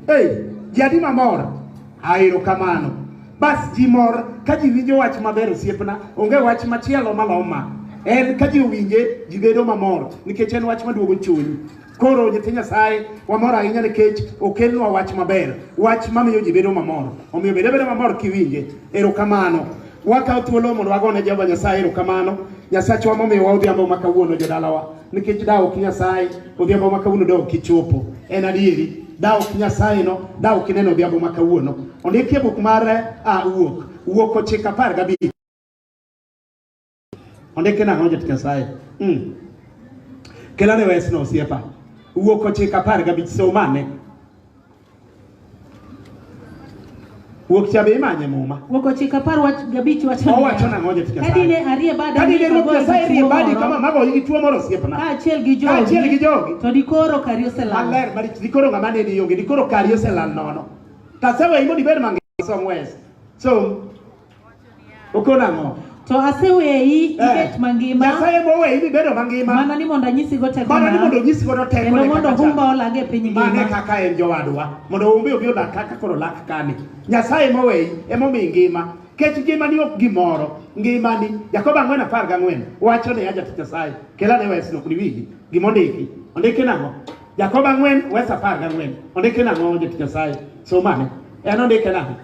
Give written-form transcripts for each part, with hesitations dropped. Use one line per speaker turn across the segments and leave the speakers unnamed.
Hey, ji adi mamor? Erokamano. Bas ji mor ka ji winjo wach maber osiepna, onge wach machielo maloma. En ka ji owinje, ji bedo mamor nikech en wach maduogo chuny. Koro nyithi Nyasaye wamor ahinya nikech okelnwa wach maber, wach mamiyo ji bedo mamor. Omiyo bed abeda mamor kiwinje. Erokamano. Wakawo thuolo mondo wagone Jehova Nyasaye erokamano. Nyasachwa momiyowa odhiambo ma kawuono jodalawa. Nikech da ok Nyasaye, odhiambo ma kawuono da ok ichopo. En adieri. Da ok Nyasaye no, da ok ineno odhiambo ma kawuono. Ondiki e buk mar Wuok, Wuok 9:15. Ondiki nang'o jatich Nyasaye? Kelane wesno osiepa. Wuok 9:15 somane. Wuok cha be imanye muma.
Wuok 9:10 wach gabich wacho niya,
Owacho nang'o jatich
Ka
Nyasaye?
dine arie bada
Ka dine
mi
Ruoth
agoyi
Nyasaye
gi
rie
tuo
badi
moro,
kama magoyi gi tuo moro osiepna.
kaachiel gi jogi,
Kaachiel gi jogi.
to dikoro kari oselal.
Maler marich dikoro ng'ama neni onge dikoro kari oselal nono. Taseweyi mondo ibed mangima som wes. Som. Okono ang'o?
To aseweyi
Eh.
ibet mangima
Nyasaye moweyi mibedo mangima.
mana ni mondo anyisigo tekona
Mana ni mondo onyisi godo tekone
kendo mondo
kaka
humba
chal.
olag e piny
Mane
ngima.
kaka en jowadwa. Mondo humbe obi odak kaka koro lak kani. Nyasaye moweyi emomiyi ngima. Kech ngimani ok gimoro. Ngimani. Jakobo 4:14 wacho niya jatich Nyasaye. Kelane wesno ok niwinji. Gimondiki. Ondiki nang'o? Jakobo 4 wes 14. Ondiki nang'o jatich Nyasaye? Somane. En ondike nang'o?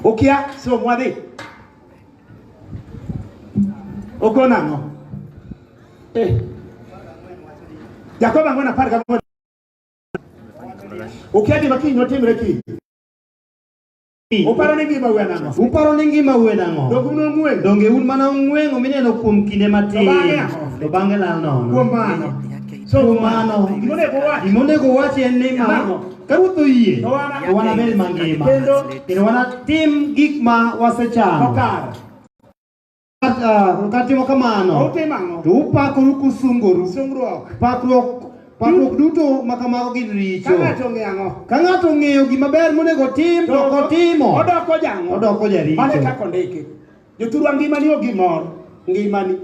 Ukia som wadhi. Oko nang'o? Eh. Jakobo 4:14. Ukia gima kiny notimre kiny. Uparo ni ngima wen ang'o?
Uparo ni ngima wen ang'o?
Donge un ong'weng'o?
Donge un mana ong'weng'o mineno kuom kinde matin?
To bang'e ang'o?
To bang'e lal nono.
Kuom mano. So,
Kuom mano,
gima onego wach.
gima onego wachi en ni ma,
Nang'o?
ka Ruoth oyie,
To
to wanabed mangima.
Kendo
Kendo wanatim gik ma wasechano.
okar.
Kar timo kamano,
Utim ang'o?
to upakoru kusungoru.
Sungruok.
Pakruok duto ma kamago gin
Ka
richo.
ng'ato ong'eyo ang'o?
Ka ng'ato ong'eyo gima ber monego otim to ok otimo,
Odoko jang'o?
odoko jaricho.
Mano e kaka ondiki. Jothurwa ngimani ok gimor. Ngimani.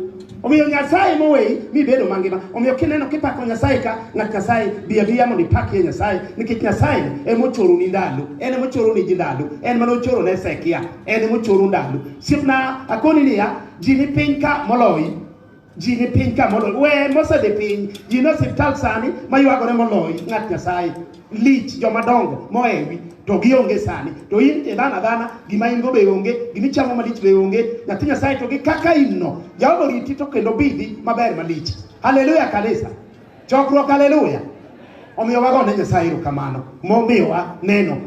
Omiyo Nyasaye moweyi mibedo mangima. Omiyo kineno kipako Nyasaye ka ng'at Nyasaye bi abiya mondo ipakie Nyasaye nikech Nyasaye emochoroni ndalo. En emochoroni ji ndalo. En mane ochoro ne Hezekia. En emochoro ndalo. Osiepna akoni niya, ji ni piny ka moloyi. Ji ni piny ka moloyi. We mosedhi piny. Ji ni osiptal sani maywagore moloyi ng'at Nyasaye. Lich joma dongo mohewi to gionge sani. To in to dhano adhana gima in go be onge, gima ichamo malich be onge. Nyathi Nyasaye to gi kaka in no, Jehova oriti to kendo bidhi maber malich. Haleluya kanisa. Chokruok haleluya. Omiyo wagone Nyasaye erokamano momiyowa neno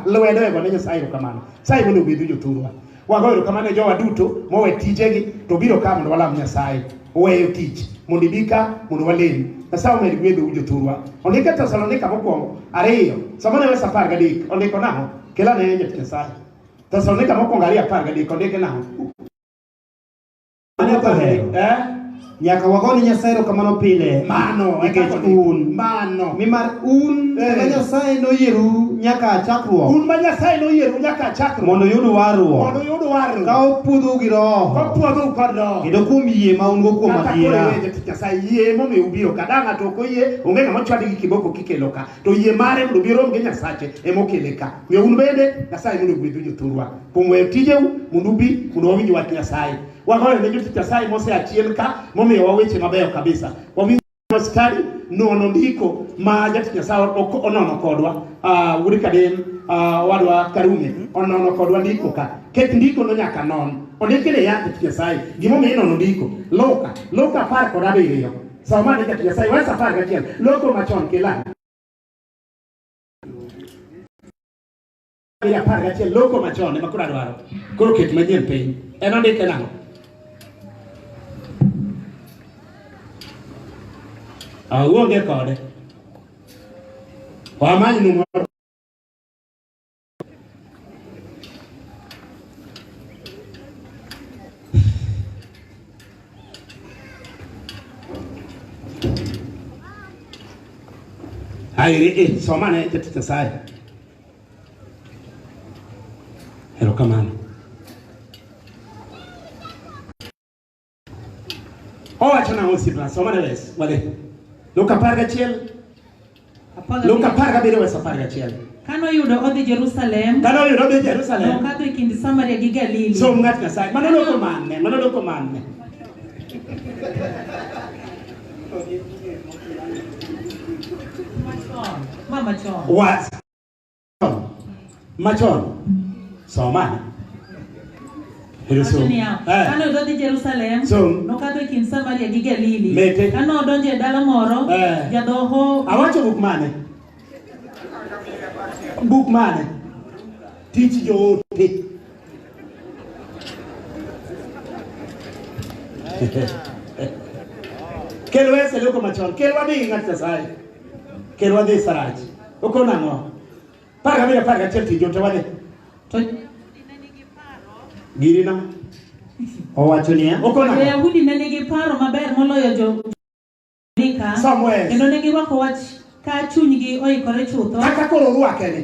lwedo e gone Nyasaye erokamano. Nyasaye mondo ogwedhu jothurwa. Wago erokamano ne jowa duto mowe tijegi to biro ka mondo walam Nyasaye. Oweyo tich mondo ibi ka mondo walem. Nyasaye omed gwedhou jothurwa. Ondike Thesalonika mokwongo 2 somane wes 13 ondiko nang'o? Kelane jatich Nyasaye. Thesalonika mokwongo 2 13 ondike nang'o?
Mane ok ohero.
Eh?
Nyaka wagone Nyasaye erokamano pile.
Mano, e
nikech
kaka ondiko.
un.
Mano.
Nimar un
Eh.
ema Nyasaye noyierou nyaka chakruok
Un ma Nyasaye noyierou nyaka chakruok
mondo uyud warruok
mondo uyud warruok
ka opwodhou gi Roho
kopwodhou kod Roho.
kendo kuom yie ma un-go kuom
Kata koro
adiera.
iwe jatich Nyasaye yie emomiyo ubiro ka. Da ng'ato ok oyie, onge ng'ama ochwadi gi kiboko kikelo ka. To yie mare mondo obi orom gi Nyasache emokele ka. Omiyo un bende Nyasaye mondo ogwedhu jothurwa kuom weyo tijeu mondo ubi mondo wawinj wach Nyasaye. Wagoyo ne jotich Nyasaye mosea chien ka momiyowa weche mabeyo kabisa. Wawinj mstari nono ndiko ma jatich Nyasaye onono kodwa. Wuod Kaden, owadwa Karume onono kodwa ndiko ka. Ket ndiko no nyaka non. Ondiki ni ya jatich Nyasaye. Gimomiyo inono ndiko. Luka 17. Soma ne jatich Nyasaye wes 11. Loko machon kila. 11 loko machon ema koro adwaro. Koro ket manyien piny. En ondike nang'o? Uonge kode. Wamany numoro. Airi, soma ne jatich Nyasaye. Erokamano. Owacho nang'o osiepna? Soma ne wes, wadhi. Luka 11. Luka 17 wes 11.
Kanoyudo odhi Jerusalem,
Kane oyudo odhi Jerusalem,
nokadho e kind Samaria gi Galili.
som ng'at Nyasaye. Mano loko manne, mano loko manne.
Machon, ma machon.
Was machon. Somane. Ero
Wacho
som.
niya,
Eh.
kane odhi Jerusalem,
Som.
nokadho e kind Samaria gi Galili.
Mete.
Kane odonjo e dala moro,
Eh.
jadhoho
Awacho buk mane? Buk mane? Tich joote. Kel wese loko machon. Kel wadhi ng'at Nyasaye. Kel wadhi Sarach. Okono ang'o? 17 11 tich joote wadhi.
to
Girino.
Owacho niya,
Okono ang'o?
Jo-Yahudi ne nigi paro maber moloyo jo Ndika,
Somewhere.
kendo ne girwako wach ka chunygi oikore chutho
Kaka koro orwake ni.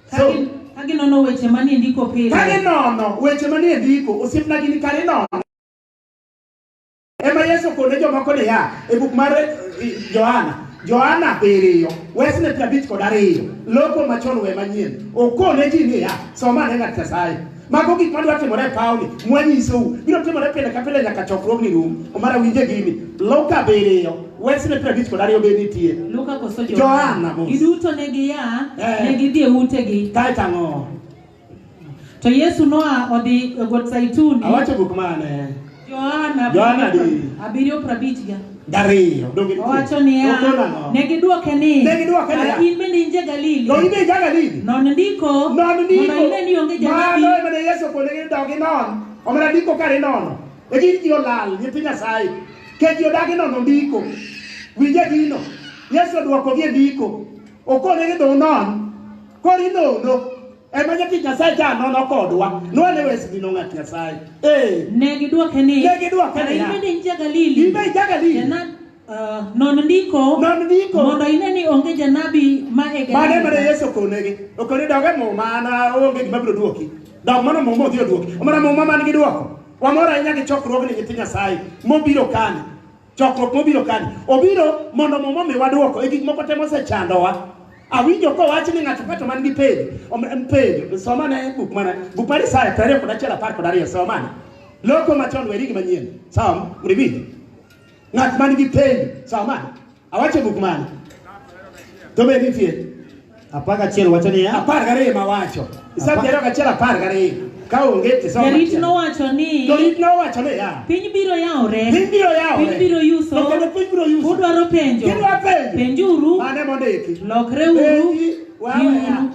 ka
So,
ka ginono weche manie ndiko pile.
ka ginono weche manie ndiko, osiepna gini kare inono. Ema Yesu okone jomoko niya, e buk mar Johana, Johana 7, wesne 52, loko machon we manyien. Okone ji niya, soma ane ng'at Nyasaye. Mago gik madwa timore e pawni, mwanyisou, biro timore pile ka pile nyaka chokruogni rum. Omara winje gini. Luka 7, wesne 52 be nitie.
Luka koso
Johana mos.
Giduto ne gia,
Eh.
ne gidhi e utegi.
Kae tang'o?
To Yesu noa odhi e got Zeituni.
Awacho buk mane?
Johana
Johana di.
7:52.
Dariyo. Donge nitie?
Owacho niya,
Okono ang'o?
ne gidwoke ni,
Ne gidwoke niya.
"Kara in bende in ja-Galili?
To in be ja Galili?
Non ndiko,
Non ndiko.
mondo ine ni onge janabi
Mano ema ne Yesu okonegi ni dog inon. Omera ndiko kar inono. E gin ji olal, nyithi Nyasaye. Kech ji odagi nono ndiko. Winje gino. Yesu odwokogi e ndiko. Okonegi dhi unon. Koro inono. Ema jatich Nyasaye cha nono kodwa. Nwane wesni no ng'at Nyasaye. Eh.
Ne gidwoke ni,
Ne gidwoke
"Kara
niya,
in bende in ja-Galili?
In be ja Galili?
Non ndiko,
Non ndiko.
mondo ine ni onge janabi ma e
Mano ema ne
Galili."
Yesu okonegi. Okone dog e muma an aonge gima biro duoki. Dog mondo muma odhi oduoki. Omera muma man gi duoko. Wamor ahinya gi chokruogni nyithi Nyasaye mobiro kani. Chokruok mobiro kani. Obiro mondo muma omiwa duoko e gik moko te mosechandowa. Awinjo kowach ni ng'ato kato man gi penjo. Penjo. Soma ne buk mana. Buk mar Isaya 21 12 soma ne. Loko machon weri gi manyien. Som, iwinj. Ng'at man gi penjo, soma ne. Awacho buk mane? To be nitie?
11 wacho niya,
12 mawacho. Isaya 21 12. Ka onge to isom
Jarit
machielo.
nowacho ni,
Jorit nowacho niya,
piny biro yawore,
piny biro yawore.
Piny biro yuso.
To kendo piny biro yuso.
Udwaro penjo,
Kidwa penjo.
penjuru,
Mane mondiki.
lokreuru,
Penji, waweya.
biuru.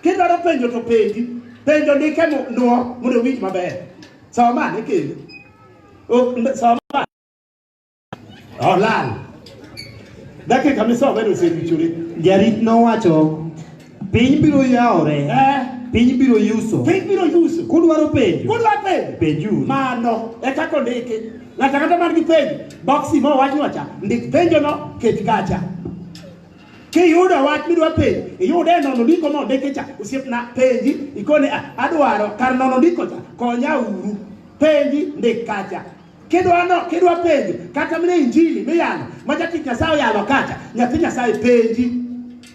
Kidwaro penjo to penji. Penjo ndike nuo mondo iwinj maber. Soma ane kendo. Soma. Olal. Dakika misome no oseruchore.
Jarit nowacho, piny biro yawore, piny biro yuso.
Piny biro yuso.
Kudwaro penjo,
Kudwa penjo.
penjuru.
Mano e kaka ondiki. Ng'ato ang'ata man gi penjo, boksi mowachnwa cha, ndik penjono, ket kacha. Kiyudo wach midwa penjo, iyude e nono ndiko mondiki cha, osiepna penji, ikone "Ah, adwaro kar nono ndiko cha, konya uru. Penji, ndik kacha. Kidwa no, kidwa penjo, kata mana injili miyalo, ma jatich Nyasaye oyalo kacha, nyathi Nyasaye penji.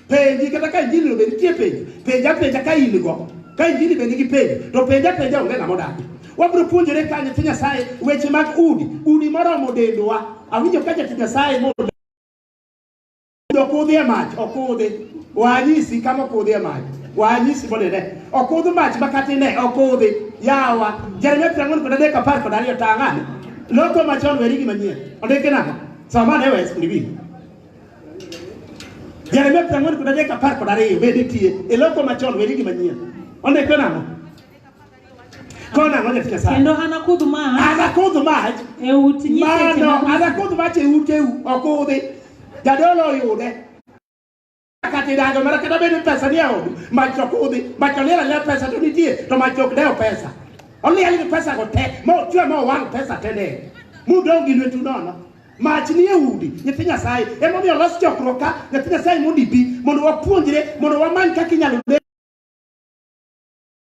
Penji kata ka injili no be nitie penjo, penja penja ka in go. Ka injili be nigi penjo, to penja penja onge ng'ama odagi. Wabiro puonjore ka nyathi Nyasaye weche mag udi, udi moromo dendwa. Awinjo ka jatich Nyasaye mondo okudhi e mach, okudhi. Wanyisi kama okudhi e mach. Wanyisi mondo ine. Okudh mach ma kata ine, okudhi. Yawa, Jeremia 43 12 tang'ane. Loko machon weri gi manyien. Ondiki nang'o? Soma ane wes mondo iwinj. Jeremia 43 12 be nitie. E loko machon weri gi manyien. Ondiko nang'o? Kono ang'o jatich Nyasaye?
Kendo anakudh mach
Anakudh mach
e ut nyiseche
Mano,
mag
anakudh mach e uteu, okudhi. Jadolo oyude. Kata idago mana kata bed ni pesa ni e odu, mach okudhi, mach oliel aliela pesa to nitie, to mach ok dew pesa. Oliel gi pesa go te, mochwe mowang' pesa te ne. Mudong' gi lwetu nono. Mach ni e udi, nyithi Nyasaye. Emomiyo olos chokruok ka, nyithi Nyasaye mondo ibi, mondo wapuonjre, mondo wamany kaka inyalo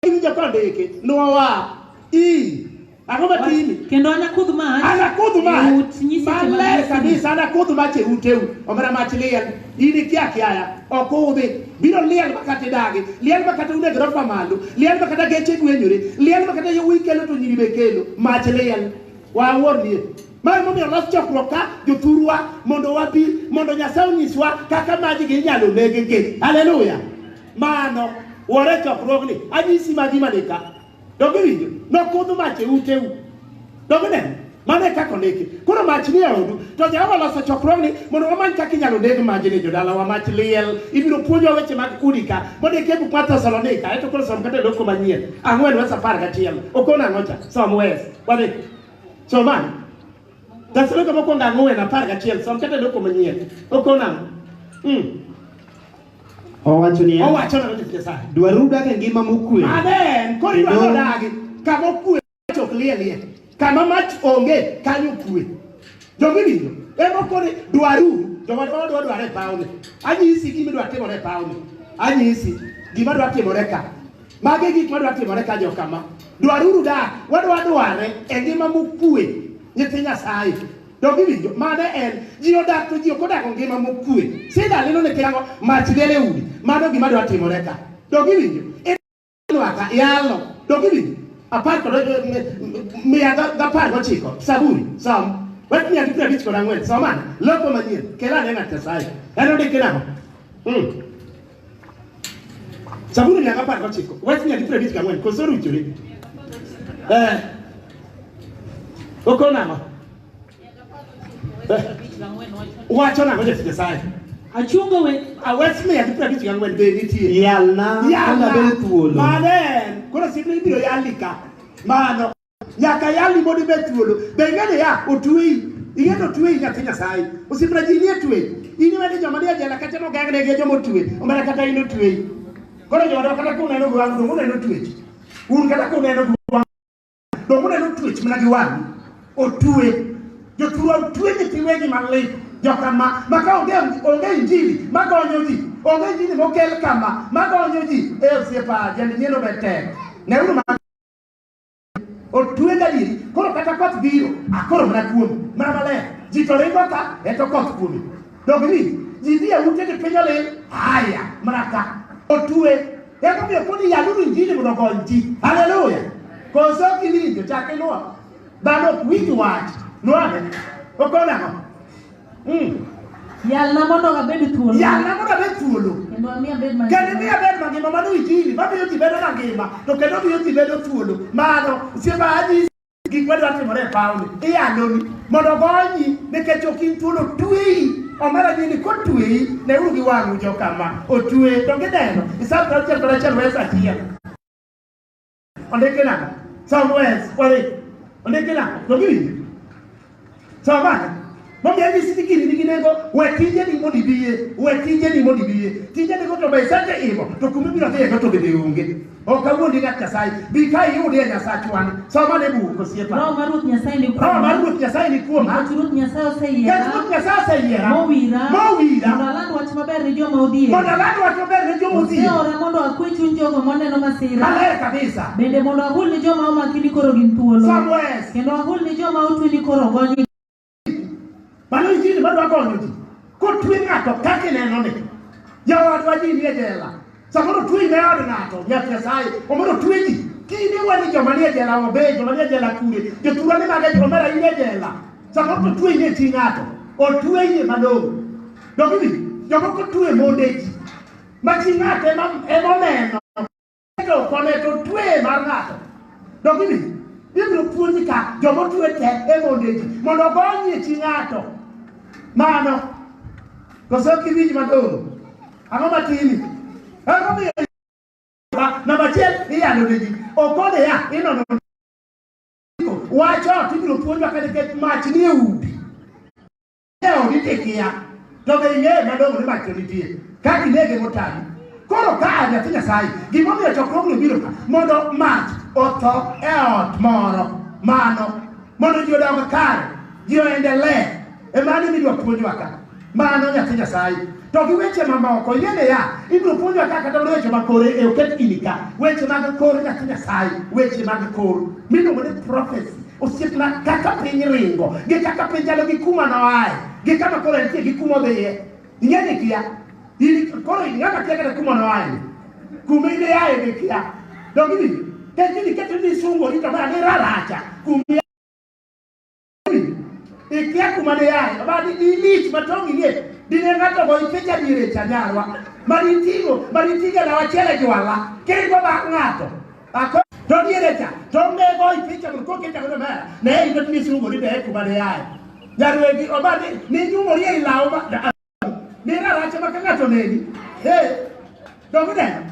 iwinjo kondiki, nwowa, i. Ang'o matimi?
Kendo anakudh mach.
Anakudh mach.
E ut nyiseche mag
Maler
Misri.
kabisa, anakudh mach e uteu. Omera mach liel. In ikia kiaya. Ok udhi. Biro liel makata idagi. Liel makata une grofa malo. Liel makata geche gwenyore. Liel makata yowuoyi kelo to nyiri be kelo. Mach liel. Wawuor nie. Ma emomiyo los chokruok ka jothurwa mondo wabi mondo Nyasaye onyiswa kaka majgi inyalo neg-gi. Haleluya. Mano wore chokruogni. Anyisi magi manika. Donge iwinjo? Nokudh mach e uteu. Donge ineno? Mano e kaka ondiki. Koro mach ni e odu. To Jehova loso chokruogni mondo wamany kaka inyalo neg majni jodalawa mach liel. Ibiro puonjwa weche mag udi ka. Mondiki e buk mar Thesalonika. Eto koro som kata e loko manyien. 4 wes 11. Okono ang'o cha? Som wes. Wadhi. Som ane. Thesalonika mokwongo 4 11. Som kata e loko manyien. Okono ang'o?
Owacho niya,
Owacho nang'o jotich Nyasaye?
dwaruru dak e ngima mokwe.
Amen. Koro idwa
Kendo-
nodagi. Kama okwe mach ok lielie. Kama mach onge kanyo kwe. Jogi winjo. Ema koro dwaruru. Joma dwa dware e pawni. Anyisi gima idwa timore e pawni. Anyisi gima dwa timore ka. Magi e gik madwa timore ka jokama. Dwaruru dak. Wadwa dware e ngima mokwe. Nyithi Nyasaye. Donge iwinjo? Mano en ji odak to ji ok odako ngima mokwe. Sida lilo ne kirango mach liel e udi. Mano gima dwa timore ka. Donge iwinjo? Inwaka yalo. Donge iwinjo? Apar kod mia gapar gochiko. Saburi. Som. Wek 154. Som ane. Loko manyien. Kel ane ng'at Nyasaye. En ondiki nang'o? Saburi 119. Wek 154. Koso ruchore? Oko nang'o? Wacho nang'o jatich Nyasaye?
Achungo we
Awes 154 be nitie.
Yalna mondo abed thuolo.
Mano en. Koro sibiro ibiro yali ka. Mano. Nyaka yali mondo ibed thuolo. Be ing'e ni ya otweyi. Ing'e ni otweyi nyathi Nyasaye. Osiepna ji nie twech. In iwe ni joma nie jela kata nogeng'negi e joma otwe. Omera kata in otweyi. Koro joodwa kata kuneno gi wang'u donge uneno twech. Un kata kuneno gi wang'u donge uneno twech mana gi wang'u. Otwe. Jothurwa otwe nyithi wegi malit. Jokama ma ka onge onge injili magonyo ji. Onge injili mokel kama magonyo ji. E osiepa jend nyieno be tek. Neuru ma otwe gadieri. Koro kata koth biro, akoro mana kuomi, mana maler. Ji to ringo ka, eto koth kuomi. Donge ni ji dhi e ute gi piny olil, haya, mana ka. Otwe. Emomiyo koni yaluru injili mondo ogony ji. Haleluya. Koso ok iwinjo, chak iluwo. Dhano ok winj wach. Nwane. Okono ang'o?
Yalna mondo abed thuolo.
Yalna mondo abed thuolo.
Kendo ami abed mangima.
Kendo imiyo abed mangima, mano injili mamiyo ji bedo mangima, to kendo miyo ji bedo thuolo. Mano, osiepa anyisi gik madwa timore e pawni. Iyaloni mondo ogonyi nikech ok in thuolo tweyi. Omera nyini kotweyi, neuru gi wang'u jokama. Otwe, to gineno. Isaya 61 wes 1. Ondiki nang'o? Som wes, wadhi. Ondiki nang'o? To giwinjo. Som ane. Momiyo anyisi ni gini nigi nengo, we tijeni mondo ibiye, we tijeni mondo ibiye. Tijeni go to be isetimo, to kuma ibiro dhiye go to bende onge. Ok awuondi ng'at Nyasaye. Bi ka iyudie Nyasachwa ni. Som ane buk osiepa.
Roho mar Ruoth Nyasaye ni kuoma.
Roho mar Ruoth Nyasaye ni kuoma.
Nikech Ruoth Nyasaye oseyiera.
Nikech Ruoth Nyasaye oseyiera.
Mowira.
Mowira.
Mondo aland wach maber ne joma odhier.
Mondo aland wach maber ne joma odhier.
Oseora mondo akwe chuny jogo moneno masira.
Maler kabisa.
Bende mondo ahul ni joma omaki ni koro gin thuolo.
Som wes.
Kendo ahul ni joma otwe ni koro ogony.
Mano injili madwa gonyo ji. Kotwe ng'ato kaka ineno ni. Jaodwa ji nie jela. Samoro otwe ne od ng'ato, nyath Nyasaye. Omoro otwe ji. Kine wani joma nie jela obe, joma nie jela kure. Jothurwa ni mage omera in e jela. Samoro to otwe ne chi ng'ato. Otwe iye malong'o. Donge iwinjo? Jomoko twe monde ji. Ma chi ng'ato ema oneno. To kone to twe mar ng'ato. Donge iwinjo? Ibiro puonji ka joma otwe te e monde ji mondo ogonyie chi ng'ato. Mano. Koso ok iwinj malong'o. Ang'o matimi? Ang'o miyo namba achiel iyalo ne ji. Okone ya inono wach ot ibiro puonjwa ka nikech mach nie udi. E odi tikia. To be ing'eyo malong'o ni mach to nitie. Kaka inege motami. Koro ka nyathi Nyasaye, gimomiyo chokruogno biro ka, mondo mach otho e ot moro. Mano. Mondo ji odog kare, ji oendelee. E mano midwa puonjwa ka. Mano nyathi Nyasaye. To gi weche mamoko, ing'e ya, ibiro puonjwa kaka kata mana weche mag kor e oket gini ka. Weche mag kor nyathi Nyasaye, weche mag kor miluongo ni prophecy. Osiepna kaka piny ringo, gi kaka piny chalo gi kuma noaye, gi kama koro entie gi kuma odhiye. Ing'e ni kia. In koro ng'ama kia kata kuma noaye. Kuma in iaye be kia. Donge iwinjo? Nikech gini keto ni isungori to ma ni raracha. Kuma ikia kuma ne yaye ma di lich matong' ing'e dine ng'ato goyi picha diere cha nyarwa mariting'o mariting'o law achiel e jwala kiringo bang' ng'ato Ako, to diere cha to ne goyi picha mondo koro keta godo mera ne ibet ni isungori be kuma ne yaye nyarwegi obadi ni nyumori ei law ma ni raracha ma ka ng'ato neni eh donge neno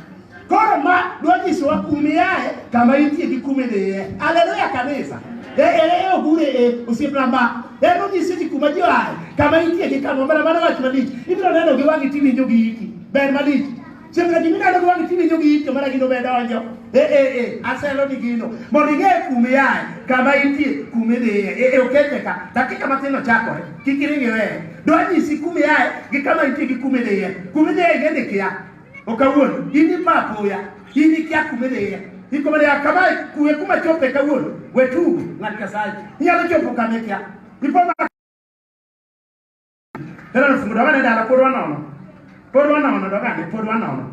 koro ma dwa nyisowa kuma iaye kama intie gi kuma idhiye aleluya kanisa e e e ogure e osiepna ma en onyisi ji kuma ji oaye kama intie gi kama mana mano wach malich ibiro neno gi wang'i tiwinjo gi iti ber malich osiepna gima ineno gi wang'i tiwinjo gi iti mana gino be donjo e e e aselo ni gino mondo ing'e kuma iaye kama intie kuma idhiye e e okete ka dakika matin ochakore kik iring iweye dwa nyisi kuma iaye gi kama intie gi kuma idhiye kuma idhiye ing'e ni kia ok awuondo in ipa apoya in ikia kuma idhiye ikomane ya kama kuwe kuma chope kawuono we tugo ng'at Nyasaye inyalo chopo kama ikia ipo ma Tena fungu dogane dala pod wanono pod wanono dogane pod wanono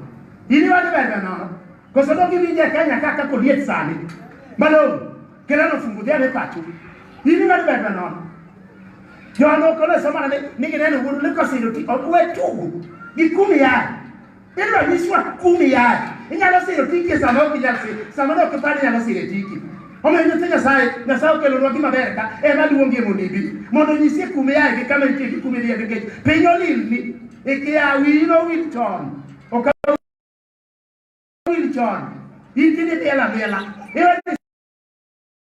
in iwacho ber ber nono koso dok iwinjo e Kenya ka kaka oliet sani malong'o kelano fungu dhi ane pacho in iwacho ber ber nono Jono kono sama ne ni gineno wuodu ni kosiro ti we tugo gi kumi yaye idwa nyiswa kumi yaye inyalo siro tiki e sama ok inyal siro sama ne ok ipar inyalo siro e tiki omiyo nyithi Nyasaye Nyasaye okelonwa gima ber ka ema luongie mondo ibi mondo onyisie kuma iaye gi kama intie gi kuma idhiye nikech piny olilni ikia wiyi nowil chon ok wil chon in tinde miel amiela iwe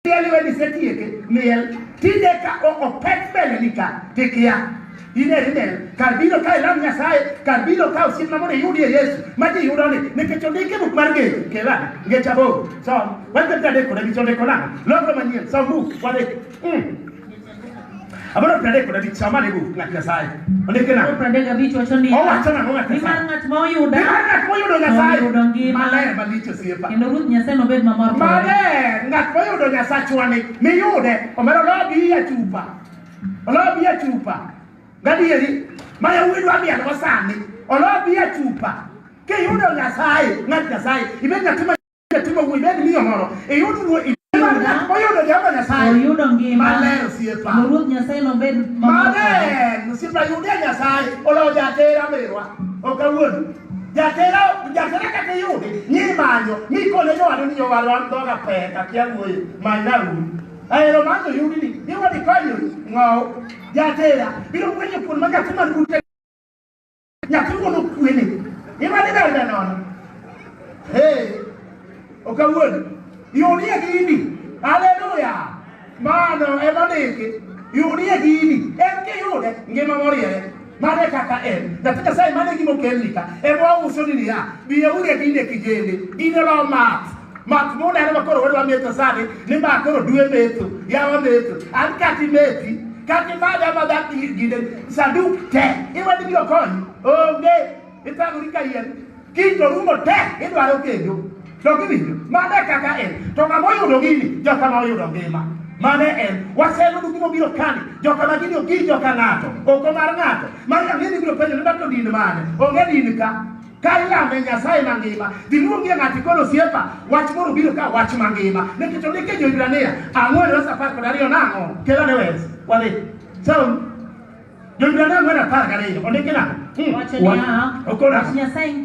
miel iwe ni setieke miel tinde ka opek mbele ni ka tikia in eri miel kar biro ka ilam Nyasaye kar biro ka osiepna mondo iyudie Yesu ma ji yudo ni nikech ondiki e buk mar Ngeche kelane Ngeche aboro som wach 35 kod abich ondiko nang'o loko manyien som buk wadek aboro 35 som ane buk ng'at Nyasaye ondiki nang'o
35 wacho niya,
Owacho nang'o ng'at
Nimar
Nyasaye?
ng'at ma oyuda
Nimar ng'at moyudo Nyasaye
oyudo ngima
maler malich osiepa
kendo Ruoth Nyasaye nobed mamor kode.
maler ng'at moyudo Nyasachwa ni miyude omera olobi e chupa olobi e chupa gadieri ma yawuoyi dwa mielgo sani olobi e chupa kiyudo Nyasaye ng'at Nyasaye ibed nyathi ma nyathi ma wuoyi ibed miyo moro iyud wuoyi ng'at moyudo Jehova Nyasaye
Oyudo ngima
maler osiepa
kendo Ruoth Nyasaye nobed mamor kode.
maler osiepa yudie Nyasaye oloyo jatera merwa ok awuondi jatera jatera kata iyudi nyimanyo mikone jowadu ni jowadwa an dhoga pek akia wuoyo manyna uru ahero manyo yudni iwadhi konyori ng'ow jatera biro fwenyo kuon ma nyathi man bute nyathi wuon okwene iwadhi ber ber nono hey ok awuondi yudie gini haleluya mano ema ndiki yudie gini en kiyude ngima moriere mano e kaka en nyathi nyasaye mano e gima okelni ka ema wauso ni niya biyeuru e dinde kijende gino lo math math muneno ma koro wadwa metho sani ni ma koro dwe metho yawa metho an kata imethi kata imadha amadha gine sanduk te iwadhi biro konyi onge ithagori ka yien kiny to rumo te idwaro kendo to giwinjo mano e kaka en to ng'ama oyudo gini joka ma oyudo ngima mano e en waseno du gima obiro kani joka ma gini ok gin joka ng'ato oko mar ng'ato mar ng'ani biro penjo ni to din mane onge din ka ka ilame Nyasaye mangima dhi luongie ng'ato ikon osiepa wach moro biro ka wach mangima nikech ondike jo-Hibrania ang'wen wes 12 nang'o kelane wes wadhi so jo-Hibrania ang'wen 12 ondiki nang'o
Wacho niya,
okona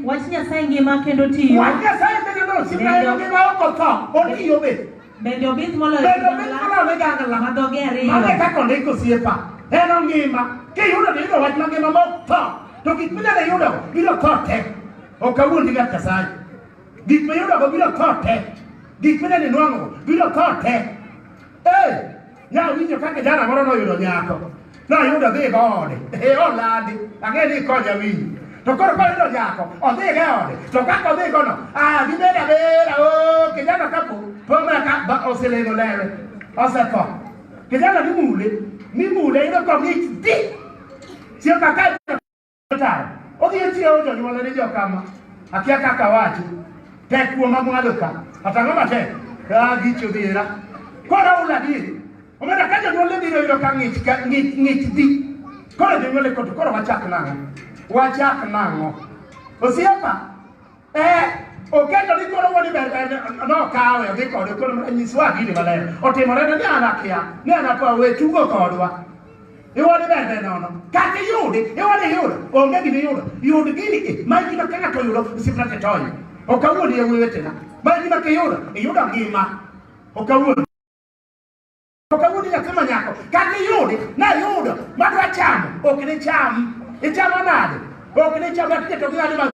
wach Nyasaye ngima kendo tiyo.
Wach Nyasaye bende no osiepa en ngima ok otho otiyo be
Bende obith moloyo
bende obith
ligangla
moloyo ligangla
ma dhoge ariyo.
Mano e kaka ondiko osiepa en ongima kiyudo to iyudo wach mangima mok tho to gik minyalo yudo biro tho te ok awuondi ng'at Nyasaye gik miyudogo biro tho te gik mineno inwang'ogo biro tho te ee nyawinjo ka kijana moro noyudo nyako noyudo dhi go ode e olandi ang'e ni ikonya winjo to koro koyudo nyako odhi go e ode to kaka odhi go no ah gibedo abeda o kijana kapo po mana ka ba oselego lewe osetho kijana nimule nimule yudo kong'ich ti chieng' ka taro Odhi ochiewo jonyuolne ni jokama. Akia kaka wachi. Tek kuoma mwalo ka. Ata ang'o matek? Ka gicho dhiera. Koro oula adieri. Omera ka jonyuolne biro yudo ka ng'ich ka ng'ich ng'ich dhi. Koro jonyuolne koto koro wachak nang'o? Wachak nang'o? Osiepa, eh, oketo ni koro wuoni ber ber nokawe odhi kode koro nyiswa gini maler. Otimore ni an akia, ni an apa we tugo kodwa. Iwoni ber ber nono. Kata iyudi, iwoni iyudo, onge gima iyudo. Yud gini e, ma gima ka ng'ato oyudo, osiepna to itony. Ok awuondi e wetena. Ma gima kiyudo, iyudo ngima. Ok awuondi. Ok awuondi nyathi ma nyako. Kata iyudi, nayudo, madwa chamo, ok nicham. Ichamo nade? Ok nicham, iketo gi ng'ado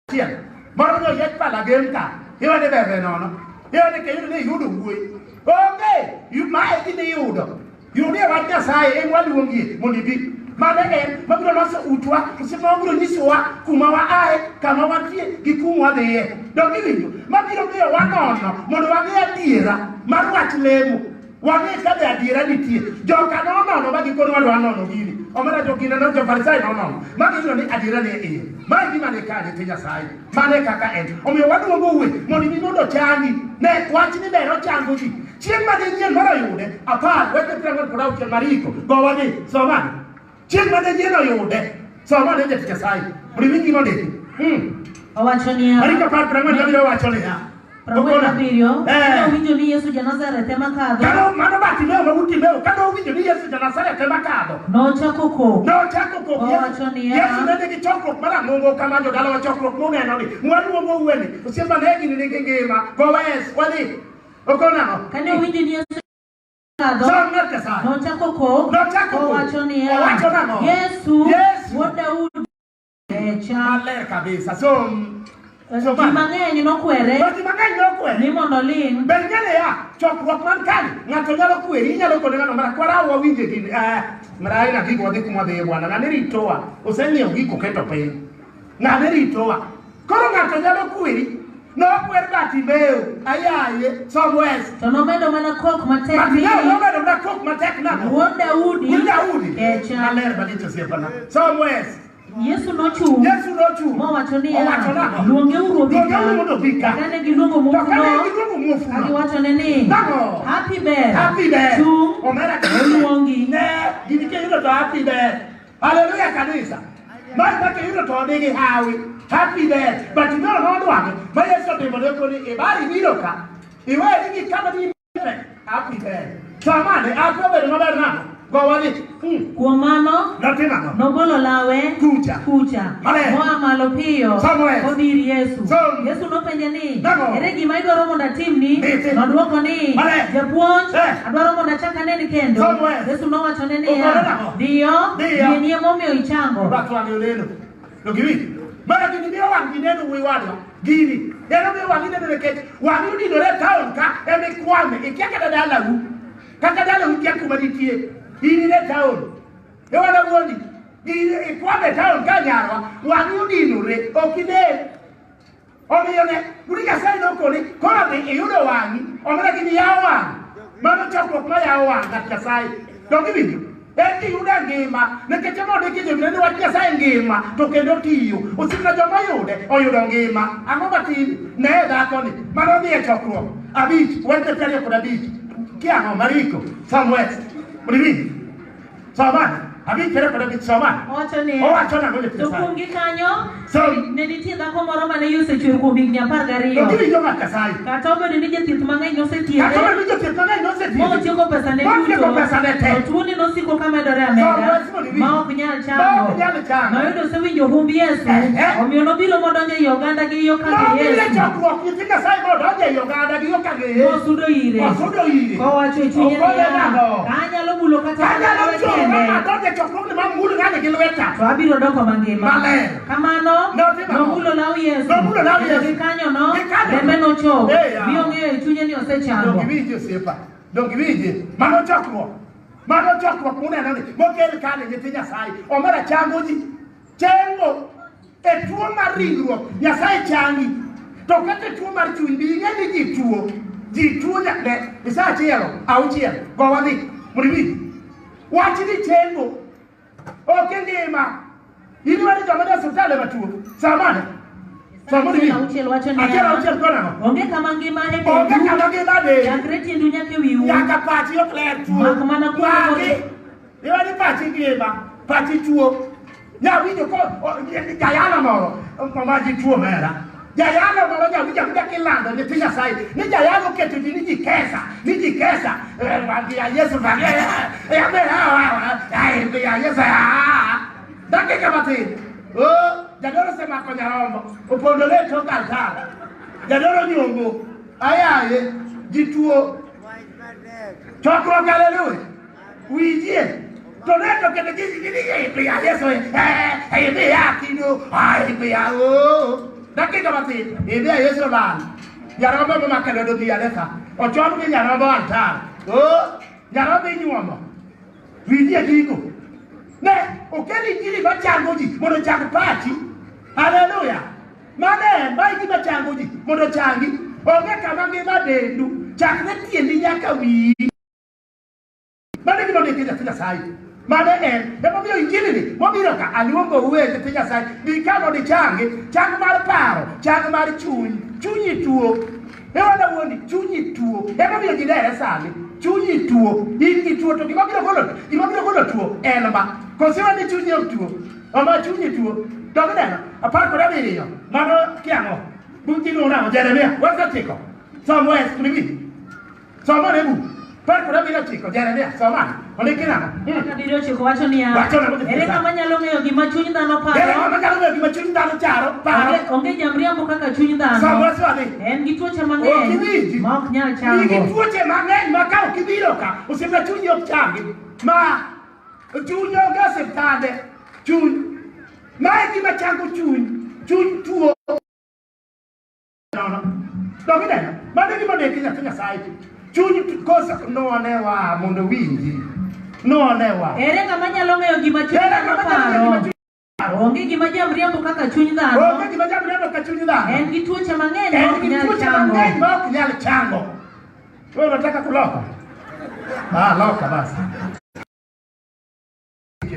achiel. Moro ni oyiech pala gem ka. Iwe ni ber ber nono. Iwe ni kiyudo ni iyudo wuoyi. Onge, mae gima iyudo. Yudie wach Nyasaye en waluongie mondo ibi. Mano en mabiro loso utwa, osiepa mabiro nyisowa kuma waaye, kama wantie gi kuma wadhiye. Donge iwinjo? Mabiro miyo wanono mondo wang'e adiera mar wach lemo. Wang'e ka be adiera nitie. Joka nonono ma gikone wadwa nono gini. Omera jogine no jo-Farisai nonono. Ma giyudo ni adiera ni e iye. Ma e gima ni ka nyithi Nyasaye. Mano e kaka en. Omiyo waluongo we mondo ibi mondo ochangi. Ne wach ni ber ochango ji. Chieng' mane yien moro oyude, 10 weche 46 Mariko, gowa ni, somane. Chieng' mane yien oyude, somane jatich Nyasaye. Mondo iwinj gima ondiki.
Owacho niya,
Mariko 10 40 abiro wacho niya.
47,
Eh.
kane owinjo ni Yesu ja-Nazareth ema kadho,
Kano mano Bartimeo ma wuod Timeo, kane owinjo ni Yesu ja-Nazareth ema kadho,
nochako kok.
nochako kok.
Owacho niya,
Yesu ne nigi chokruok mar ang'ongo kama jodalawa chokruok muneno ni mwaluongo weni osiepa ne gini nigi ngima gowes wadhi okon ang'o
Kane owinjo ni Yesu kadho,
som ng'at Nyasaye
nochako kok,
Nochako kok.
owacho niya,
Owacho nang'o?
Yesu,
Yesu.
wuod Daudi, kecha.
Maler kabisa som
Ji mang'eny nokwere
To ji mang'eny nokwere
ni mondo oling'.
Ber ng'e niya, chokruok man kani, ng'ato nyalo kweri, inyalo kone ng'ano mara kwara wawinje gini. Eh, mara aina gigo wadhi kuma wadhiye bwana, ng'ane ritowa, oseng'iewo gigo oketo piny. Ng'ane ritowa. Koro ng'ato nyalo kweri, nokwer Bartimeo, ayaye, som wes.
To nomedo mana kok matek ni,
Bartimeo nomedo mana kok matek nang'o?
Wuod Daudi,
Wuod Daudi.
kecha.
Maler malich osiepana. Som wes.
Yesu nochung'
Yesu nochung'.
mowacho niya,
Owacho nang'o?
Luongeuru obi ka.
Luongeuru mondo obi ka.
Kane giluongo
To kane
muofuno,
giluongo muofuno,
ka giwachone ni,
Nang'o?
Happy ber,
Happy ber.
chung',
Omera
oluongi.
Ne, gini kiyudo to happy ber. Haleluya kanisa. Mar kaka iyudo to nigi hawi. Happy ber. But no nodwang'e. Ma Yesu otimo ne koni ibari biro ka. Iweri gi kama ni happy ber. Samane happy obedo maber nang'o? Gowa ni.
Kuom mano,
Notimo ang'o?
nogolo lawe
Kucha.
kucha
Maler.
moa malo piyo
Samuel.
odhi ir Yesu.
Som.
Yesu nopenje ni,
Nang'o?
ere gima idwaro mondo atimni?
Miti.
Nodwoko ni,
Maler.
japuonj,
Eh.
adwaro mondo achak anen kendo.
Samuel.
Yesu nowachone
Okone
niya,
nang'o?
dhiyo,
Dhiyo.
yieni emomiyo ichango.
Rwak wang'e oneno. To giwinjo. Mana gini miyo wang' gi neno wuoyi wadwa. Gini. En omiyo wang'i neno nikech wang'i odinore e taon ka ema ikwame. Ikia kata dalau. Kata dalau ikia kuma nitie. In in e taon. Iwana wuondi. Gini ikwame e taon ka nyarwa. Wang'i odinore. Ok inen. Omiyo ne, Wuod Nyasaye nokoni, koro dhi iyudo wang'i, omiyo gini yawo wang'. Mano chokruok ma yawo wang' ng'at Nyasaye. Donge iwinjo? En kiyudo ngima, nikech ema ondiki e ni wach Nyasaye ngima, to kendo tiyo. Osiepna joma oyude, oyudo ngima. Ang'o matin? Ne dhakoni, mano dhi e chokruok. 5, wach 25. Kia ang'o? Mariko, Samuel. Mondo iwinj. Somane. 5 25, somane.
Owacho niya,
Owacho nang'o jatich
To
Nyasaye?
kuom gi kanyo,
Som.
ne nitie dhako moro mane iye osechwer kuom higni apar
To
gariyo.
giwinjo ng'at Nyasaye.
Kata obedo ni jothieth mang'eny nosethiedhe,
Kata obedo ni jothieth mang'eny nosethiedhe.
motieko pesane
Motieko
duto,
pesane te.
to tuone nosiko ka medore
Som
ameda,
wes mondo iwinj.
ma ok nyal
Ma
chango.
ok nyal chango.
Noyudo osewinjo humb Yesu,
Eh, eh.
omiyo nobiro modonjo ei oganda gi yo ka ng'e
Nobiro e
Yesu.
chokruok nyithi Nyasaye modonjo ei oganda gi yo ka ng'e Yesu.
Mosudo ire.
Osudo ire.
Kowacho e chunye
Okone
niya,
nang'o?
"Ka anyalo mulo kata mana
Kanyalo
lawe
choro
kende,
ma donjo e chokruogni ma mul ng'ani gi lweta.
to abiro doko mangima."
Maler.
Kamano,
Notimo ang'o?
nomulo law Yesu.
Nomulo law
Kendo
Yesu.
gikanyono,
Gikanyono.
rembe nochok,
Eh, ya.
mi ong'eyo e chunye ni osechango.
Donge iwinje osiepa? Donge iwinje? Mano chokruok. Mano chokruok muneno ni mokel kani nyithi Nyasaye. Omera chango ji. Chengo e tuo mar ringruok Nyasaye changi. To kata e tuo mar chuny bi ing'e ni ji tuo. Ji tuo ne isa achiel, auchiel, gowa dhi. Mondo iwinj. Wach ni chengo ok e ngima. In iwani joma nie osiptal ema tuo. Samane. Samane
Achiel auchiel wacho niya,
Achiel auchiel kona.
Onge kama ngima e
Onge
dendu,
kama ngima dendu.
chakre tiendu nyaka e wiu.
Nyaka pachi ok ler tuo.
Mak mana kuonde
Magi. Iwani pachi ngima, pachi tuo. Nyawinjo ko jayalo moro ma ji tuo mera. Jayalo moro nyawinjo awinja kilando nyithi Nyasaye ni jayalo oketo ji ni ji kesa, ni ji kesa. Ya Yesu ba ya be ya Yesu. Dakika matin. Oh, jadolo osemako nyarombo, opondore e tok altar. Jadolo nyombo. Ayaye, ji tuo. Chokruok haleluya. Winjie. To ne to kendo ji ji ni ya Yesu eh eh ya kino ai ya o. Dakika matin. Ibi ya Yesu lal. Nyarombo momako lwedo dhi ane ka. Ochom gi nyarombo altar. Oh, nyarombo inyuomo. Winjie gigo. Ne okel injili machango ji mondo ochang pachi. Haleluya. Mano en ma e gima chango ji mondo ochangi. Onge kama ngima dendu. Chakre tiendi nyaka wiyi. Mano e gima ondiki nyathi Nyasaye. Mano en. Emomiyo injili ni mobiro ka aluongou e nyithi Nyasaye. Bi ka mondo ichangi. Chang mar paro, chang mar chuny. Chunyi tuo. Ewana wuondi, chunyi tuo. Emomiyo ji dere sani. Chunyi tuo. In gi tuo to gima biro golo, gima biro golo tuo en ma. Kosewa ni chunyi ok tuo. Oma chunyi tuo. To gineno, 17. Mano kiang'o? Buk iluongo nang'o? Jeremia. Wes ochiko. Som wes, miwi. Som ane buk. 17 Jeremia, som ane. Ondiki nang'o?
79 wacho niya,
Wacho nang'o?
ere ng'ama nyalo ng'eyo gima chuny dhano
Ere
paro?
ng'ama nyalo ng'eyo gima chuny dhano charo? Paro.
Onge jamriambo kaka chuny
Som
dhano.
wes wadhi.
En gi tuoche
Ok
mang'eny
iwinji.
ma ok nyal
Nigi
chango.
tuoche mang'eny ma ka ok ibiro ka, osiepna chunyi ok changi. Ma chuny onge osiptande. Chuny. Ma e gima chango chuny. Chuny tuo. Nono. Dog ineno. Mano e gima ondiki nyathi Nyasaye. Chuny koso nonewa mondo winji. Nonewa.
Ere ng'ama nyalo ng'eyo gima chuny
Ere
dhano
ng'ama nyalo ng'eyo gima
paro?
chuny paro?
Onge gima jamriambo kaka chuny dhano.
Onge gima jamriambo ka chuny dhano.
En gi tuoche mang'eny ma
En
ok
gi
nyal
tuoche
chango.
mang'eny ma ok nyal chango. Wewe unataka kuloka? Ah, loka basi.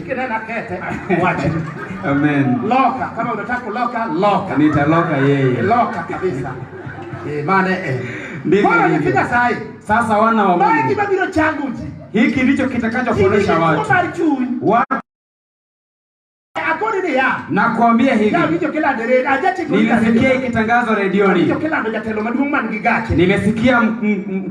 Kinena kete, wache.
Amen.
Loka, kama unataka kuloka, loka.
Nitaloka yeye.
Loka kabisa. Eh, maana eh.
Ndivyo
Koro
ilivyo.
nyithi Nyasaye.
Sasa wana wa
Mae
Mungu,
gima biro chango ji.
hiki ndicho
Ji
kitakachoponesha
nigi tuo
watu.
mar chuny.
Watu
Akoni niya.
nakwambia hivi,
Nawinjo kilando e redio. Ajachiko
nilisikia ikitangazwa
Awinjo
redioni,
kilando jatelo maduong' man gi gache.
nimesikia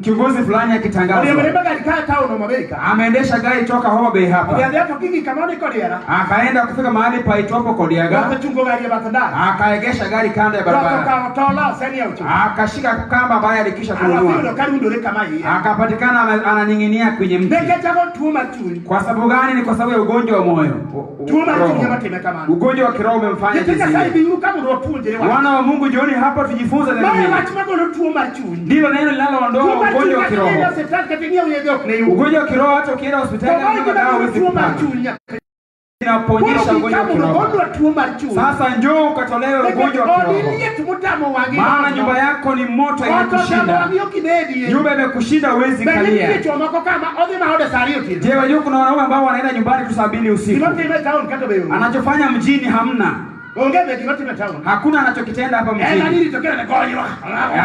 kiongozi fulani
Oriembo
akitangazwa,
riembo gari ka town Homa Bay ka.
ameendesha gari toka Homa Bay
Odhi
hapa,
adhiya to gigi kama ni Kodiera.
akaenda kufika mahali paitwapo Kodiaga,
Ruoth ochungo gari e bath ndara.
akaegesha gari kando ya
Ruoth
barabara,
okawo tol oseni e ochuno.
akashika kamba ambayo alikisha
Aruoth yudo
kununua,
ka rundore kama iye.
akapatikana ananing'inia kwenye mti.
Nikech ang'o tuo mar chuny?
Kwa sababu gani? Ni kwa sababu ya ugonjwa wa moyo.
Tuo mar chuny
Roho.
ema time kamano.
Ugonjwa wa kiroho umemfanya
Nyithi
jinsi
Nyasaye
hiyo.
biuru ka mondo wapuonjre wach.
Wana wa Mungu, jioni hapa tujifunze neno
Mae
hili.
wach magolo tuo mar chuny.
Ndilo neno
Tuo
linaloondoa
mar chuny
ugonjwa wa
kata idhi e
kiroho.
osiptal kata ing'iewo yedhe ok ne yud.
Ugonjwa wa kiroho hata ukienda
To
hospitali
mae
hakuna
gima
dawa
golo
huwezi
tuo mar
kupata.
chuny nyaka.
Inaponyesha
Koro bi
ugonjwa
ka
wa
mondo
kiroho.
golnwa tuo mar chuny.
Sasa njoo ukatolewe
Nikech
ugonjwa wa
odi
kiroho,
liet motamo wang'i.
maana nyumba yako ni moto,
Ot otamo
imekushinda.
wang'i ok ibedie.
Nyumba imekushinda, huwezi
Be nitie
kalia.
chwo moko kama odhi ma ode sa ariyo otieno.
Je, wajua kuna wanaume ambao wanaenda nyumbani tu saa 2 usiku?
Gima otimo e town kata be onge.
Anachofanya mjini hamna,
Onge be gima otimo e town.
hakuna anachokitenda hapa
En
mjini.
aniri to kendo gonywa.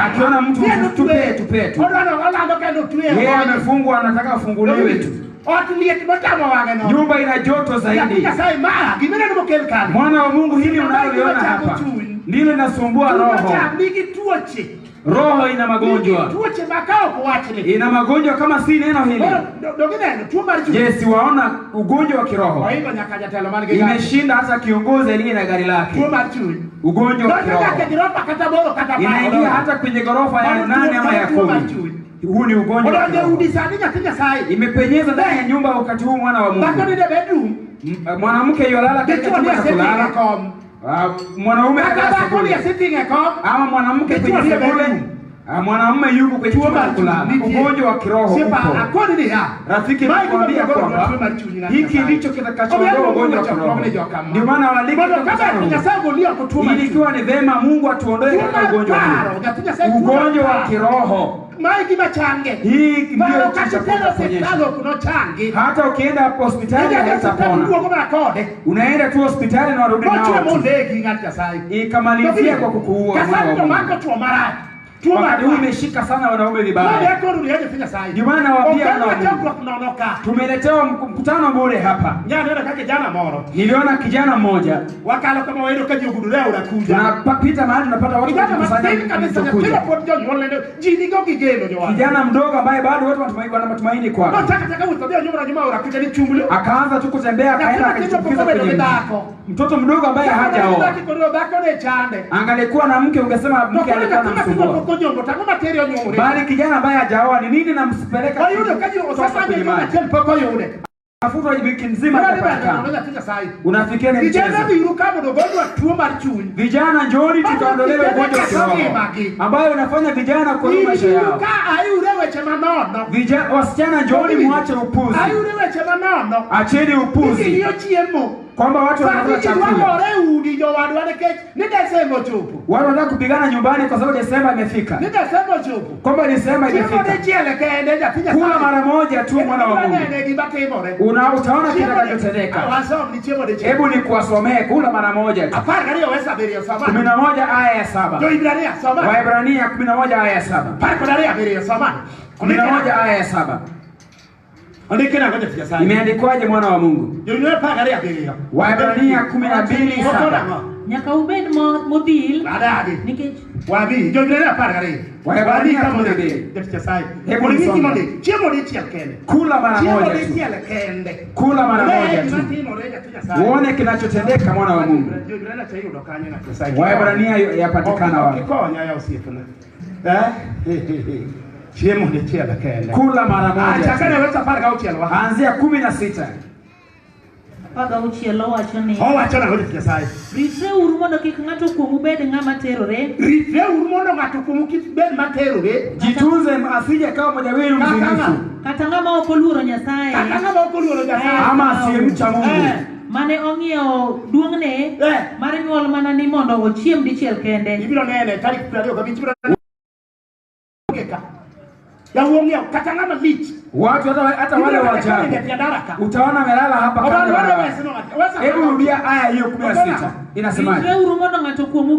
Akiona mtu
Kendo
tupe
twe.
tupe tu,
Odwaro olando kendo twe.
yeye amefungwa, anataka afunguliwe tu.
Ot liet motamo wang'e no.
Nyumba ina joto
Nyathi
zaidi.
Nyasaye ma gimineno mokel kanyo.
Mwana wa Mungu, hili unaloliona
Chango
hapa
chuny.
ndilo linasumbua roho.
Chak nigi tuoche.
Roho ina
Nigi
magonjwa,
tuoche ma ka ok wachni.
ina magonjwa kama si neno hili.
Koro donge ineno tuo mar chuny.
Je, siwaona ugonjwa wa kiroho
Oingo nyaka jatelo man gi gari.
imeshinda hata kiongozi aliye na gari
Tuo
lake.
mar chuny.
Ugonjwa wa
Donjo nyaka e
kiroho
gorofa kata boro kata apar.
inaingia hata kwenye ghorofa ya
Mano
8 ama ya
tuo mar
10.
chuny.
Huu ni ugonjwa wa
Odonjo e
kiroho,
udi sani nyathi Nyasaye.
imepenyeza ndani ya nyumba wakati huu mwana wa
Dhako
Mungu.
nindo e bedroom.
Mwanamke yolala katika
Dichuo
chumba
ni
cha
e sitting e
kulala,
kom.
Mwanaume
Kata
katika
dhako ni e
sebule
sitting e kom.
ama mwanamke
Dichuo
kwenye
ni e
sebule
bedroom.
Ah, mwanamume yuko kwenye
Tuo
chumba cha
mar
kulala,
chuny nitie.
ugonjwa wa kiroho
Siepa,
upo.
akoni niya.
Rafiki,
Mae gima
nakwambia
biro golo
kwamba
tuo mar chuny ng'at
hiki
Nyasaye.
ndicho kitakachoondoa
Omiyo
ugonjwa wa
chokruok
kiroho.
ni jokama.
Ndio maana waliki
Mondo
katika
kaka
mkutano huu.
Nyasaye ogolie oko tuo mar
Ili
chuny.
ikiwa ni vema Mungu atuondoe
Tuo
katika
mar
ugonjwa
paro,
huu,
nyathi Nyasaye, tuo mar
ugonjwa wa
paro.
kiroho.
Mae gima change.
Hii ndiyo
Paro kata
cha
itero
kuonyesha.
osiptal ok nochangi.
Hata ukienda hospitali
Idhi adhiya osiptal
haitapona.
iduogo mana kode.
Unaenda tu hospitali na warudi
Nochwe
nao tu.
monegi ng'at Nyasaye.
Ikamalizia kwa kukuua mwana
Kasani
wa
to
Mungu.
mako tuo marach. Tuo mar
Wakati huu imeshika sana wanaume vibaya.
akoro ni nyathi Nyasaye.
Ndio maana nawaambia
Ok
wana wa
en
Mungu.
chokruok nono ka.
Tumeletewa mkutano bure hapa.
Nyaneno ka kijana moro.
Niliona kijana mmoja
Wakalo kama wayudo ka ji ogudore e aora kuja.
tunapita mahali tunapata watu
Kijana
wakikusanya
matin kabisa
mto
nyathino
kuja.
pod jonyuolne ne ji nigo gi geno jowadwa.
Kijana mdogo ambaye bado watu wana matumaini kwake.
Nochako achaka wuotho odhi onyumore anyuma aora kuja ni chunglo.
Akaanza tu kutembea
Nyathi
akaenda
matin to pok
akajitumbukiza
obedo
kwenye
gi
mto.
dhako.
Mtoto mdogo ambaye hajaoa.
Koro dhako ne chande.
Angalikuwa na mke ungesema
To
mke
koro
alikuwa
nyathi matin to
anamsumbua.
pok onyombo tang'o materi onyumore.
Bali kijana ambaye hajaoa ni nini nampeleka
Wayudo ka ji
kutoka
osesanye
kwenye
juma
maji?
achiel pok oyude.
Tafutwa wiki nzima
Koro ni ber
hajapatikana.
nono nyathi Nyasaye.
Unafikia ni
Vijana
mchezo.
biuru ka mondo ogolwa tuo mar chuny.
Vijana njooni
Bado
tukaondolewe
kijana
ugonjwa wa
ketho
kiroho
ngimagi.
ambayo unafanya vijana kuharibu maisha
Ibiru
yao.
ka ayure weche manono.
Vijana, wasichana njooni muache upuzi.
Ayure weche manono.
Acheni upuzi
Ing'iyo chiemo.
kwamba watu
Sani
wanakula
ji
chakula.
dwalore e udi jowadwa nikech ni Desemba ochopo.
Watu wanataka kupigana nyumbani kwa sababu Desemba imefika,
Ni Desemba ochopo.
kwamba Desemba
Chiemo
imefika.
dichiel kende nyathi Nyasaye.
Kula mara moja tu, mwana wa Mungu,
Nene gima timore.
utaona
Chiemo di-
kitakachotendeka.
Wasom ni chiemo dichiel.
Hebu nikuwasomee, kula mara moja tu,
12 wes 7 soma.
11 aya ya 7,
Jo-Hibrania soma.
Waebrania 11 aya ya 7,
12 soma.
11 aya ya 7.
Ondike nang'o nyathi Nyasaye?
Imeandikwaje mwana wa Mungu?
Jo-Hibrania 12.
Waebrania 12:7.
Nyaka ubed modhil
Adagi.
nikech
Wabi, Jo-Hibrania 12.
Waebrania
Wabi kama
12.
Nyathi Nyasaye.
Hebu
Mondo iwinj
nisome.
gima ondik. Chiemo dichiel kende.
Kula mara
Chiemo
moja tu,
dichiel kende.
kula mara
Ne
moja
gima
tu,
timore nyathi Nyasaye.
uone kinachotendeka mwana wa Mungu.
Jo-Hibrania cha iyudo kanye nyathi Nyasaye?
Waebrania yapatikana wapi?
Kikonya ya osiepna. Eh? Chiemo dichiel kende.
Kula mara moja
Chakane
tu.
wes 16 wa.
Anzia 16.
16 owacho ni
Owacho nang'o nyathi Nyasaye?
ritreuru mondo kik ng'ato kuomu bed ng'ama terore
Ritreuru mondo ng'ato kuomu kik bed materore.
Jitunze asije akawa mmoja wenu
Kaka
mzinifu
kata ng'ama ok oluoro Nyasaye
Kata ng'ama ok oluoro Nyasaye.
ama asiyemcha Mungu.
Eh.
mane ong'iewo duong'ne
Eh.
mar nyuol mana ni mondo ochiem dichiel kende.
Ibiro nene tarik 25 ibiro nene ka. Jawuo ng'iewo kata ng'ama lich.
Watu hata wale
Ibiro
wa
nene ka
ajabu
e tie ndara ka.
utaona amelala hapa
Obaro
kando ya
waro
barabara.
wes no wacho. Wes
Hebu rudia aya hiyo 16 inasemaje?
Ritreuru mondo ng'ato kuomu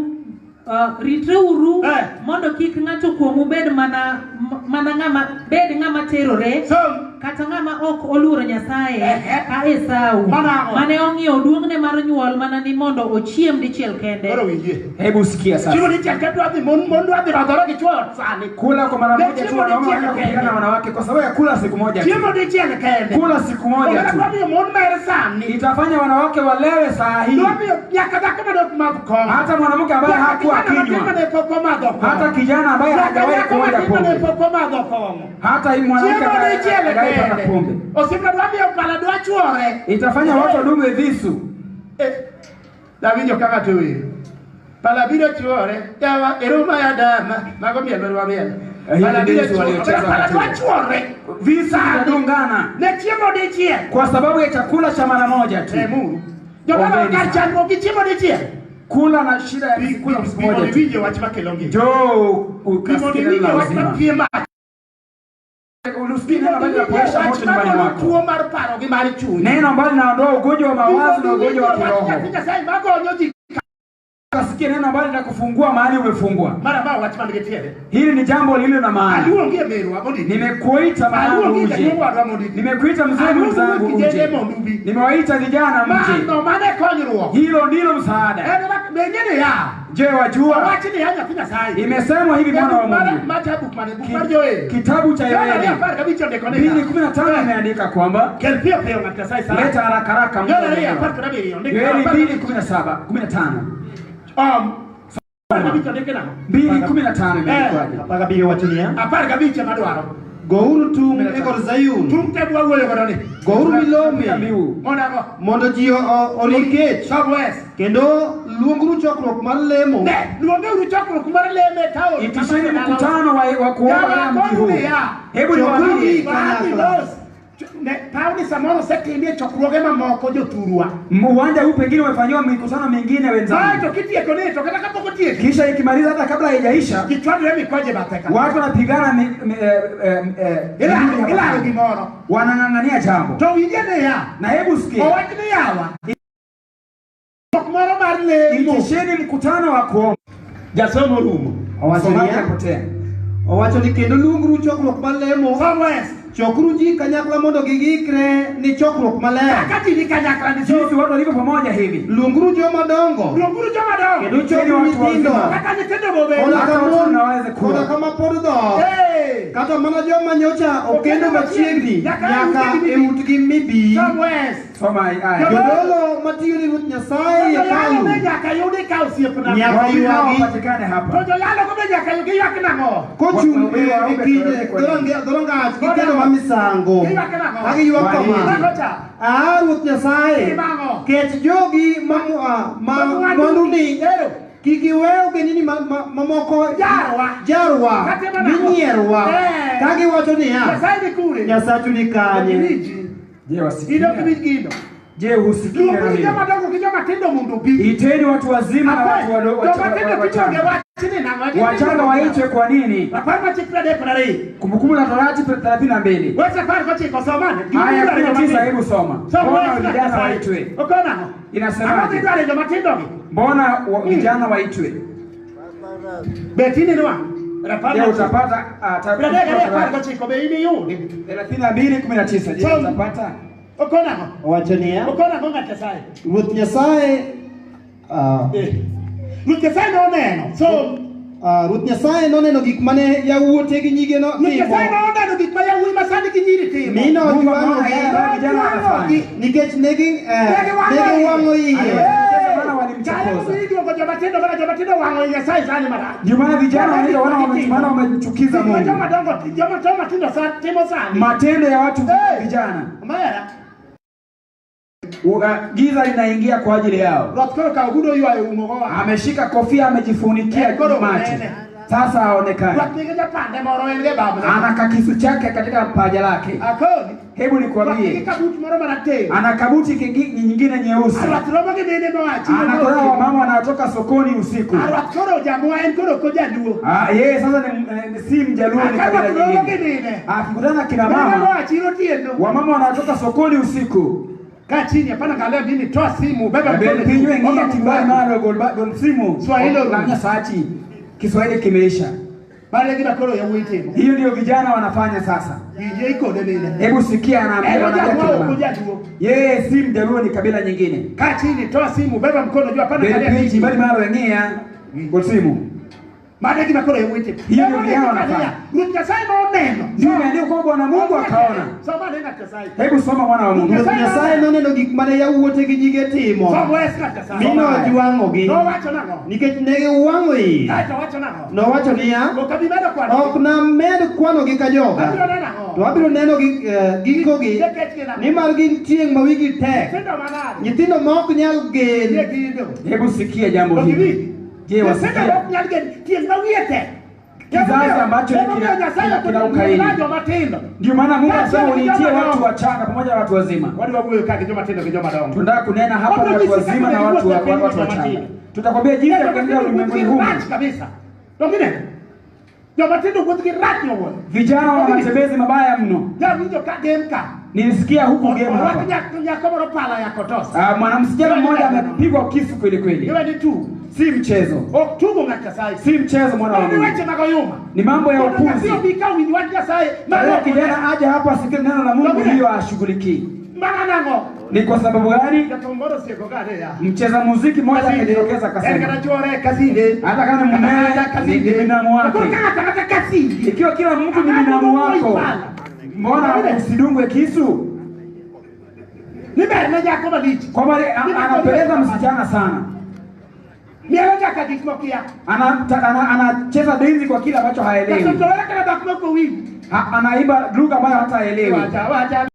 ritreuru
Eh.
mondo kik ng'ato kuomu bed mana mana ng'ama bed ng'ama terore
Som.
kata ng'ama ok oluoro Nyasaye
Ehe.
ka Esau
Mana ang'o?
mane ong'iewo duong'ne mar nyuol mana ni mondo ochiem dichiel kende.
Koro winjie.
Hebu sikia sasa.
Chiemo dichiel kende dwa dhi mon mon dwa dhi rodhore gi chwo e ot sani.
Kula kwa mara
Ne
moja tu,
chiemo
wanaume
dichiel
wanataka kupigana
kende.
na wanawake kwa sababu ya kula siku moja tu.
Chiemo dichiel kende.
Kula siku moja
Oganda
tu
dwa miyo mon mer sani.
itafanya wanawake walewe saa hii.
Dwa miyo nyaka dhako mane ok madh kong'o.
Hata mwanamke ambaye
Nyaka
hakuwa
kijana matin
akinywa,
mane pok omadho kong'o.
hata kijana ambaye
Nyaka
hajawahi
nyako
kuonja
matin mane
pombe,
pok omadho kong'o.
hata hii mwanamke
Chiemo
ambaye
dichiel
hajawahi pata
kende.
pombe,
Osiepna dwa miyo pala dwa chuore.
itafanya watu wadume visu.
Eh, Nawinjo ka ng'ato wer. Pala biro chuore, yawa eruma ya dama, mago miel ma miel.
Eh, hivi
Pala biro
ndivyo
chuore,
waliocheza
pala
wakati
dwa
ule.
chuore.
Visu vitadungana
Ne chiemo dichiel.
kwa sababu ya chakula cha mara moja tu.
Eh, Mungu. Jodala
Ombeni
kar
sana.
chandruok gi chiemo dichiel.
Kula na shida ya kula siku moja tu.
Iwinje wach makelo ngima.
Njoo
Mondo
ukasikie neno
iwinje
la
wach
uzima.
mapiem mach.
Usikie neno ambalo linapoesha
Wach
moto nyumbani
magolo
mwako,
tuo mar paro gi mar chuny.
neno ambalo linaondoa ugonjwa wa mawazo na ugonjwa wa
Wach nyathi
kiroho.
Nyasaye magonyo ji.
Ukasikie neno ambalo linakufungua mahali umefungwa.
Mara ma wach man gi tiende.
Hili ni jambo lililo na maana.
Aluongi e merwa mondo ibi.
Nimekuita mwanangu
Aluongi
uje,
jaduong' wadwa mondo ibi.
nimekuita mzee
Aluongi
mwenzangu
kijende
uje,
mondo ubi.
nimewaita vijana mje.
Mano mane konyruok.
Hilo ndilo msaada.
En ma bende niya.
Je, wajua
Owach niya nyathi Nyasaye.
imesemwa hivi mwana wa
Mar
Mungu,
macha buk mane buk mar Joel.
kitabu cha
Yohana
Yoeli
15 ondiko niya.
2:15 imeandika kwamba
Kel piyo piyo ng'at Nyasaye sana.
leta haraka haraka mtu
Yohana ariyo
anaelewa.
17 ondiko.
Yoeli 2:17 15
15 ondiko nang'o?
2:15 imeandikwaje?
17 wacho niya
15 ema dwaro.
Gouru tung' e kor Zayun,
Tung' te dwa wuoyo godo ni.
gouru milome
Piga mbiu.
Mondo ang'o?
mondo ji ori kech
Som wes.
kendo Luonguru chokruok mar lemo.
Ne, luongeuru chokruok mar lemo e taon.
Itisheni mkutano wa kuomba katika mji huu. Hebu niwaambie,
Kanyakla. Ne, paoni samoro osetimie chokruoge mamoko jothurwa.
Uwanja huu pengine umefanyiwa mikutano mingine
Kae
wenzangu,
to kitieko ni to kata kapok otieki,
kisha ikimaliza, hata kabla haijaisha,
ji chwadre mikwaje bathe ka.
watu wanapigana
Ilaro
miguu
ilaro
hapa.
gimoro.
Wanang'ang'ania jambo.
To winje niya,
Na hebu sikia,
owach ni yawa. Chok moro mar lemo.
itisheni mkutano wa kuomba.
Jasomo rumo.
Owacho
Msomaji
niya,
apotea.
owacho ni kendo luonguru chokruok mar lemo.
Somewhere.
Chokuru ji kanyakla mondo giikre ni chokruok maler.
Kaka ji ni kanyakla ni
Jinsi watu walivyo pamoja hivi,
Luonguru joma dongo
Luonguru joma dongo.
kendo chokuru
Watu wazima.
nyithindo.
Kata nyithindo bobe.
Koda
Hata
ka
watu
mon,
wanaweza kuwa.
koda kama pod dhoth.
Hey.
Kata mana joma nyocha okendo machiegni
Nyaka
nyaka
e
e utgi mibi.
Somewhere.
Soma haya.
Jodolo matiyo ni Ruoth Nyasaye e
Joyalo be
hekalu
nyaka yudi ka osiepna.
Nyaka
Wawili hao
ywagi.
wapatikane
To
hapa.
joyalo go be nyaka yudi ywak nang'o?
Kochung'
Wawili
e
waume
kind
kwa
dhorangach gi kendo mar misango
Giywak nang'o?
ka giywak kama:
Nang'o cha?
Aa Ruoth Nyasaye,
Timang'o?
kech jogi ma mwanduni
Ero.
kik iwe ogendini mamoko
Jarwa.
jarwa
Katimo nang'o?
minyierwa
Eh.
ka giwacho niya,
Nyasaye ni kure?
Nyasachu ni kanye?
Winji.
Je,
In ok
wasikia?
iwinj gino.
Je, husikia neno
Luonguru
hili?
joma dongo gi joma tindo mondo obi.
Iteni watu wazima na watu wadogo.
Joma tindo titonge wach ni nang'o?
Wachanga waitwe kwa nini?
Rapar ma chik 32.
Kumbukumbu la Torati 32
Weche 19 somane.
aya 19, hebu soma. Mbona vijana waitwe?
Okonang'o?
Inasemaje?
Ang'o midwaro joma tindo gi?
Mbona vijana waitwe?
Betini nwa. Rapar
Je,
ma chik.
utapata
32 19 be in iyudi.
32:19? Je,
Som.
utapata?
Okonang'o?
Owacho niya,
Okonang'o ng'at Nyasaye?
Ruoth Nyasaye
Eh. Ruoth Nyasaye noneno. So,
Ruoth Nyasaye noneno gik mane yawuote gi nyige
Ruoth
notimo
Nyasaye noneno gik ma yawuoyi ma sani gi nyiri timo.
mi
Mungu akaona
nojwang'ogi
yale ambayo vijana wanafanya.
nikech ne giwang'o iye.
Maana walimchokoza.
Kae iduogo joma tindo mana joma tindo wang'o i Nyasaye sani marach.
Ndio maana vijana wanaenda wana maana wamemchukiza
Gik ma
Mungu.
joma dongo joma tindo timo sani.
Matendo ya watu
Eh.
vijana,
Omera,
Giza linaingia kwa ajili yao.
Ruoth koro kawo ogudu oywayo umo go.
Ameshika kofia, amejifunikia
Eh, koro
macho,
nene.
sasa haonekani.
Ruoth nigi japande moro en ge babne.
Ana kakisu chake katika paja lake.
Akoni.
Hebu
Ruoth nigi
nikwambie,
kabut moro marateng'.
ana kabuti nyingine nyeusi,
Ruoth romo gi mine moa chiro.
anatolewa wamama wanaotoka sokoni usiku.
Ruoth koro jamwa en koro ok ojaluo.
Yeye sasa ni si Mjaluo, ni
Aka
kabila
Ruoth romo gi
nyingine.
mine.
Akikutana na kina
Mine
mama,
moa chiro otieno.
wamama wanaotoka sokoni usiku,
Kaa chini, hapana angalia mimi, toa simu, beba mkono juu.
pinywe
Omba
ngia
Mungu
timbali
wako.
maro gol simu
Swahili orumo.
Nyasachi, Kiswahili kimeisha.
Mano e gima koro yawuoyi timo.
Hiyo ndio vijana wanafanya sasa.
Winje ikone mine.
Hebu sikia, anaambia
En
wanaambia
ojaluo
kina
ok
mama.
ojaluo.
Yeye si Mjaluo, ni kabila nyingine.
Kaa chini, toa simu, beba mkono juu, hapana angalia
Beli
mimi.
timbali maro ngia gol simu.
Mano e gima koro yawuoyi timo.
Hiyo ndio
Emomiyo
vijana
kanisa,
wanafanya.
Ruoth Nyasaye noneno.
Ndio imeandikwa kwa Bwana Mungu akaona.
Soma neno Nyasaye.
Hebu soma mwana wa Mungu.
Ruoth Nyasaye noneno gik mane yawuote gi nyige timo
Som wes ng'at Nyasaye.
mi nojwang'ogi
Nowacho nang'o?
nikech ne giwang'o iye.
Kaeto owacho nang'o?
Nowacho niya,
Ok abi medo kwano.
ok named kwanogi ka joga,
Abiro neno ang'o?
to abiro neno gikogi,
Nikech gin ang'o?
nimar gin tieng' ma wigi tek,
Nyithindo manade?
nyithindo ma ok nyal
Tie
gen.
gindo.
Hebu sikia jambo
Ok
hili.
iwinj?
Je,
Nyithindo
wasikia?
ok nyal gen tieng' ma wiye tek.
Kizazi ambacho ni
Emomiyo Nyasaye
kina
ok
ukaidi.
onego joma tindo.
Ndio maana Mungu
Kazi
anasema
ni
uniitie
vijana
watu
wadogo.
wachanga pamoja na watu wazima.
Wadwa wuoyo ka gi joma tindo gi joma dongo.
Tunataka kunena hapa na watu wazima na watu wachanga. Tutakwambia jinsi ya kuendelea ulimwenguni humu.
Rach kabisa. Dongine. Joma tindo wuoth gi rach nyowuoyo.
Vijana wana matembezi mabaya mno.
Jawinjo ka game ka.
Nilisikia huku game
Orwak
hapa.
nyako moro pala ya kotosa.
Mwanamsichana mmoja amepigwa kisu kweli kweli.
Iwe ni tu.
Si mchezo.
Ok tugo ng'at Nyasaye.
Si mchezo mwana wa
Ni
Mungu.
weche mag oyuma.
Ni mambo ya
Mondo
upuzi.
nyathi obi ka owinj wach Nyasaye.
Badala
Mano
kijana aje hapa asikie neno la Mungu, hiyo ashughulikii.
Mana nang'o?
Ni kwa sababu gani?
Jathum moro osieko ka ne ya.
Mcheza muziki mmoja akajitokeza
En
akasema,
kata chuore kasinde.
hata kama mumewe ni binamu wake,
Koro ka ng'ato ang'ata kasinde.
ikiwa kila mtu ni binamu wako, mbona usidungwe kisu?
Ni ber ne nyako malich.
Kwamba anapeleza msichana sana,
Mielo nyaka gik mokia.
Anacheza denzi kwa kile ambacho haelewi,
Jathum to wero kata dhok mok owinj.
Anaimba lugha ambayo hata haelewi.
Wacha wacha.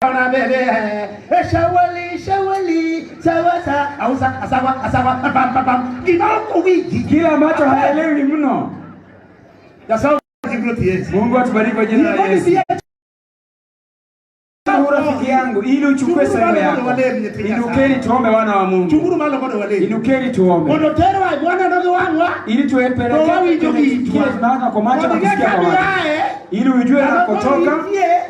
Ona bebe shawali shawali sawa sa ausa asawa asawa pam pam pam gima ok owinji
Kila ambacho haelewi mno.
Nyasaye ibiro Yesu.
Mungu atubariki kwa jina la Yesu. Huu rafiki yangu ili uchukue sehemu yako. Inukeni tuombe wana wa Mungu.
Chunguru malo mondo walem.
Inukeni tuombe.
Mondo terwa e bwana gi wang'wa.
Ili
To
tuepeleke
wawinjo gi itwa.
kile tunaona kwa macho na
Mondo
kusikia kwa
ing'e
macho.
kama iae,
Ili ujue unakotoka,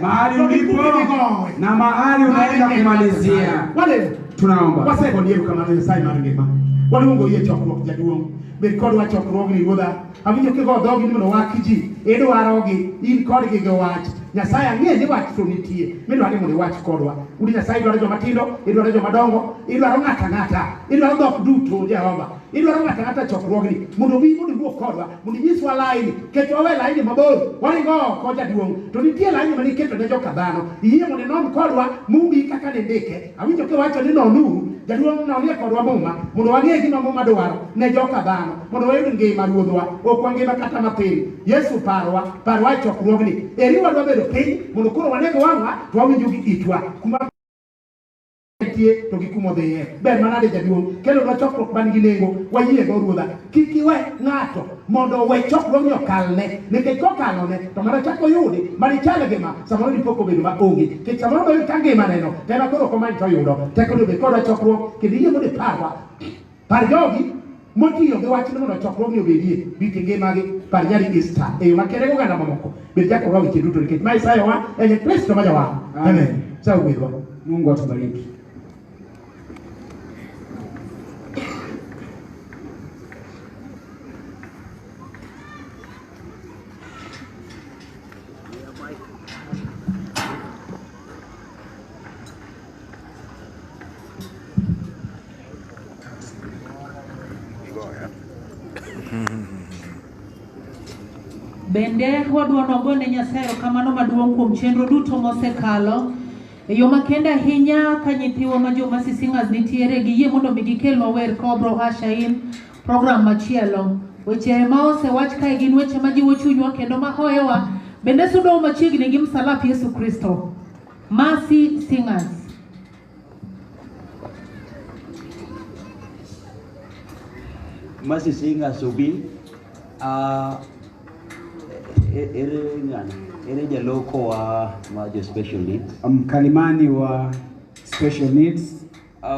mahali
to gi
ulipo
kuma idhigoe.
na mahali unaenda kumalizia.
Walem.
Tunaomba.
Wasegoni erokamano Nyasaye mar ngima. Waluongo yie chokruok jaduong'. Bed kodwa chokruogni ruodha. Awinjo kigo dhogi ni mondo waki ji. Idwarogi, in kodgi gi wach. Nyasaye ang'e ni wach to nitie. Midwaro ni mondo iwach kodwa. Udi Nyasaye idwaro joma tindo, idwaro joma dongo, idwaro ng'ato ang'ata, idwaro dhok duto Jehova. Idwaro ng'ato ang'ata e chokruogni mondo obi mondo iwuo kodwa, mondo inyiswa laini. Kech wawe laini mabor, waringo oko jaduong'. To nitie laini mane iketo ne joka dhano. Iyie mondo inon kodwa mumbi kaka nindike. Awinjo kiwacho ni nonuru, jaduong' nonie kodwa muma mondo wang'e gima muma dwaro ne joka dhano mondo wayud ngima ruodhwa ok wangima kata mathin. Yesu parwa, parwa e chokruogni. Eri wadwa bedo piny mondo koro wane gi wang'wa to wawinjo gi itwa kuma nitie to gi kuma odhiye. Ber manade jaduong', kelonwa chokruok man gi nengo, wayie go ruodha. Kik iwe ng'ato mondo owe chokruogni okalne, nikech kokalone to mana chak oyudi manichal gi ma samoro dipo kobedo maonge. Nikech samoro doyud ka ngimaneno to ema koro ok omany to oyudo. Tekoni obed kodwa chokruok kendo iyie mondo iparwa. Par jogi motiyo gi wachni mondo chokruogni obedie, rit ngimagi, par nyari Easter e yo makende goganda mamoko. Bed jakorwa weche duto nikech ma Isayowa en Kristo ma jawar. Amen. Nyasaye ogwedhwa.
Mungu atubariki.
Bende wadwa nogone Nyasaye erokamano maduong' kuom chenro duto mosekalo. E yo makende ahinya ka nyithiwa ma jo Mercy Singers nitiere giyie mondo mi gikelnwa wer ka wabro usher in program machielo. Weche ma osewach kae gin weche majiwo chunywa kendo mahoyowa bende sudowa machiegni gi msalap Yesu Kristo. Mercy Singers.
Mercy Singers obi ere ng'ani ere jaloko wa ma jo special needs.
Mkalimani wa special needs.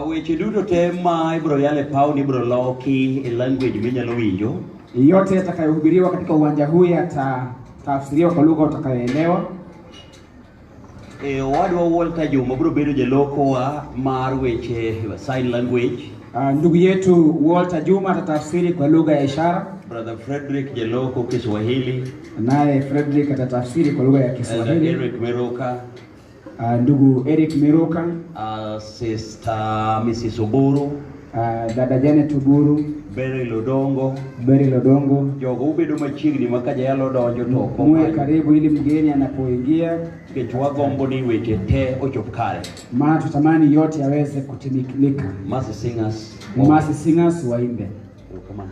Weche duto te ma ibiro yale paw ni ibiro loki e language minyalo winjo.
Yote yatakayohubiriwa katika uwanja huu yatatafsiriwa kwa lugha utakayoelewa.
Owadwa Walter Juma biro bedo jaloko wa mar weche sign language.
Ndugu yetu Walter Juma atatafsiri kwa lugha ya ishara.
Brother Frederick jaloko Kiswahili.
Naye Frederick atatafsiri kwa lugha ya Kiswahili.
Elder Eric Meroka.
Ndugu Eric Meroka.
Sister Mrs. Oburu.
Dada Janet Oburu.
Beryl Odongo.
Beryl Odongo.
Jogo ubedo machiegni ma ka jayalo donjo to ok
Muwe
omanyo.
karibu ili mgeni anapoingia.
Nikech wagombo ni weche te ochop kare.
Maana tutamani yote yaweze kutimilika.
Mercy Singers.
Mercy Singers waimbe.
Erokamano.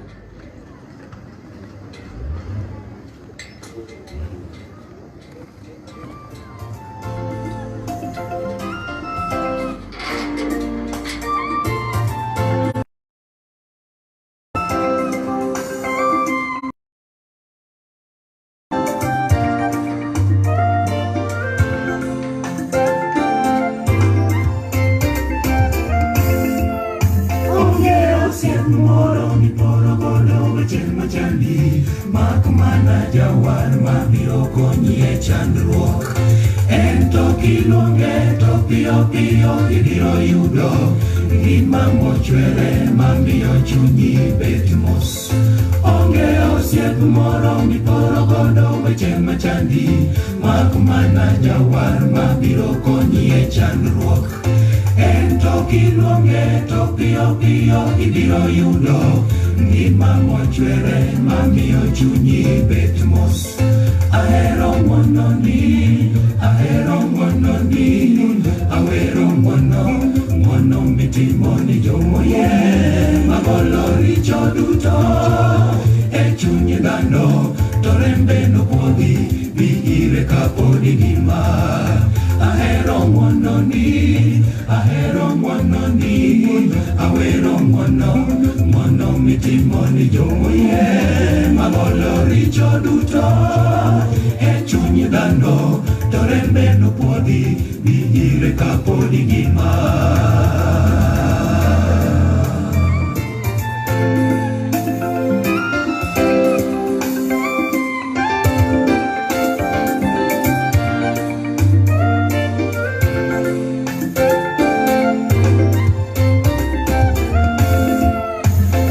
Ahero ng'wononi, ahero ng'wononi, awero ng'wono, ng'wono mitimo ni jomoyie, magolo richo duto e chuny dhano, to rembe nopuodhi, bi ire kapod ingima.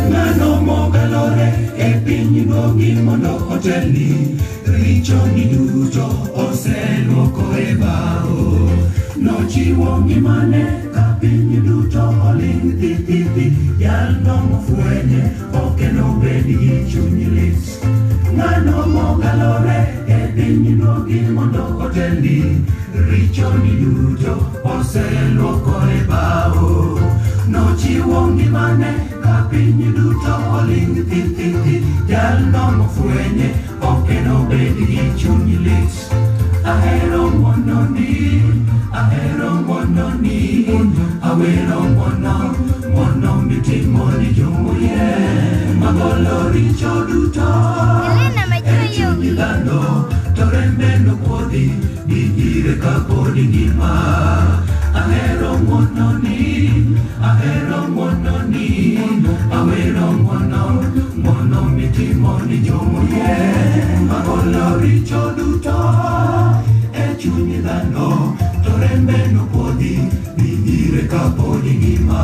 Ng'ano mogalore e piny duogi mondo otelni, richo ni duto oseluoko e bao. Nochiwo ngimane ka piny duto oling' thi thi thi, jalno mofwenye ok enobed gi chuny lit. Ng'ano mogalore e piny duogi mondo otelni, richo ni duto oseluoko e bao. Nochiwo ngimane ka piny duto oling' thi thi thi, jalno mofwenye ok enobed gi chuny lit. Ahero ng'wononi, ahero ng'wononi, awero ng'wono, ng'wono mitimo ni jomoyie, magolo richo duto e chuny dhano, to rembe nopuodhi, bi ire kapod ingima. Ahero ng'wononi, ahero ng'wononi, awero ng'wono, ng'wono mitimo ni jomoyie, magolo richo duto e chuny dhano, to rembe nopuodhi, bi ire kapod ingima.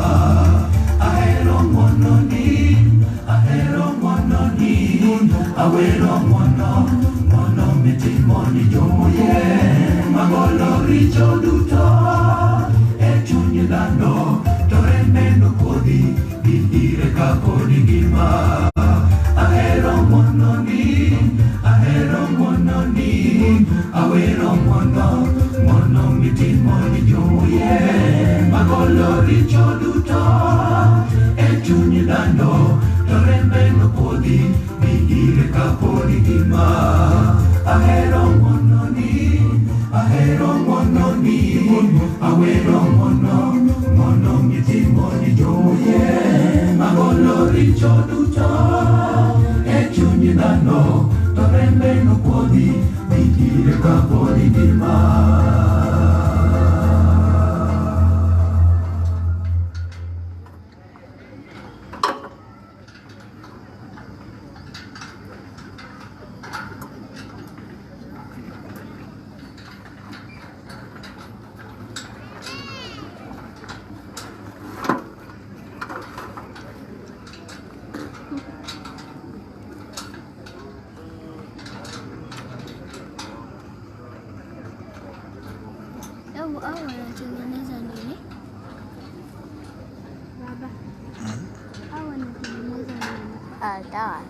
Ahero ng'wononi, ahero ng'wononi, awero ng'wono, ng'wono mitimo ni jomoyie, magolo richo duto e chuny dhano, to rembe nopuodhi, bi ire kapod ingima. Ahero ng'wononi, ahero ng'wononi, awero ng'wono, ng'wono mitimo ni jomoyie, magolo richo duto e chuny dhano, to rembe nopuodhi, bi ire kapod ingima. Ahero ng'wononi, ahero ng'wononi, awero ng'wono, ng'wono mitimo ni jomoyie, magolo richo duto e chuny dhano, to rembe nopuodhi, bi ire kapod ingima.
Au au wanatengeneza nini? Baba. Au wanatengeneza nini? Ah, dawa.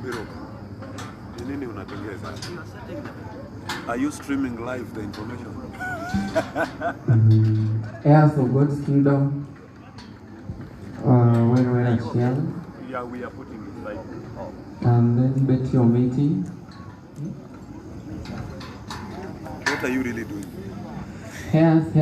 Biro, ni nini unatengeza? Are you streaming live the information?
Heirs of God's Kingdom, when we're at Shell,
Yeah, we are putting it live.
and then Betty Omiti.
What are you really doing?
Heirs.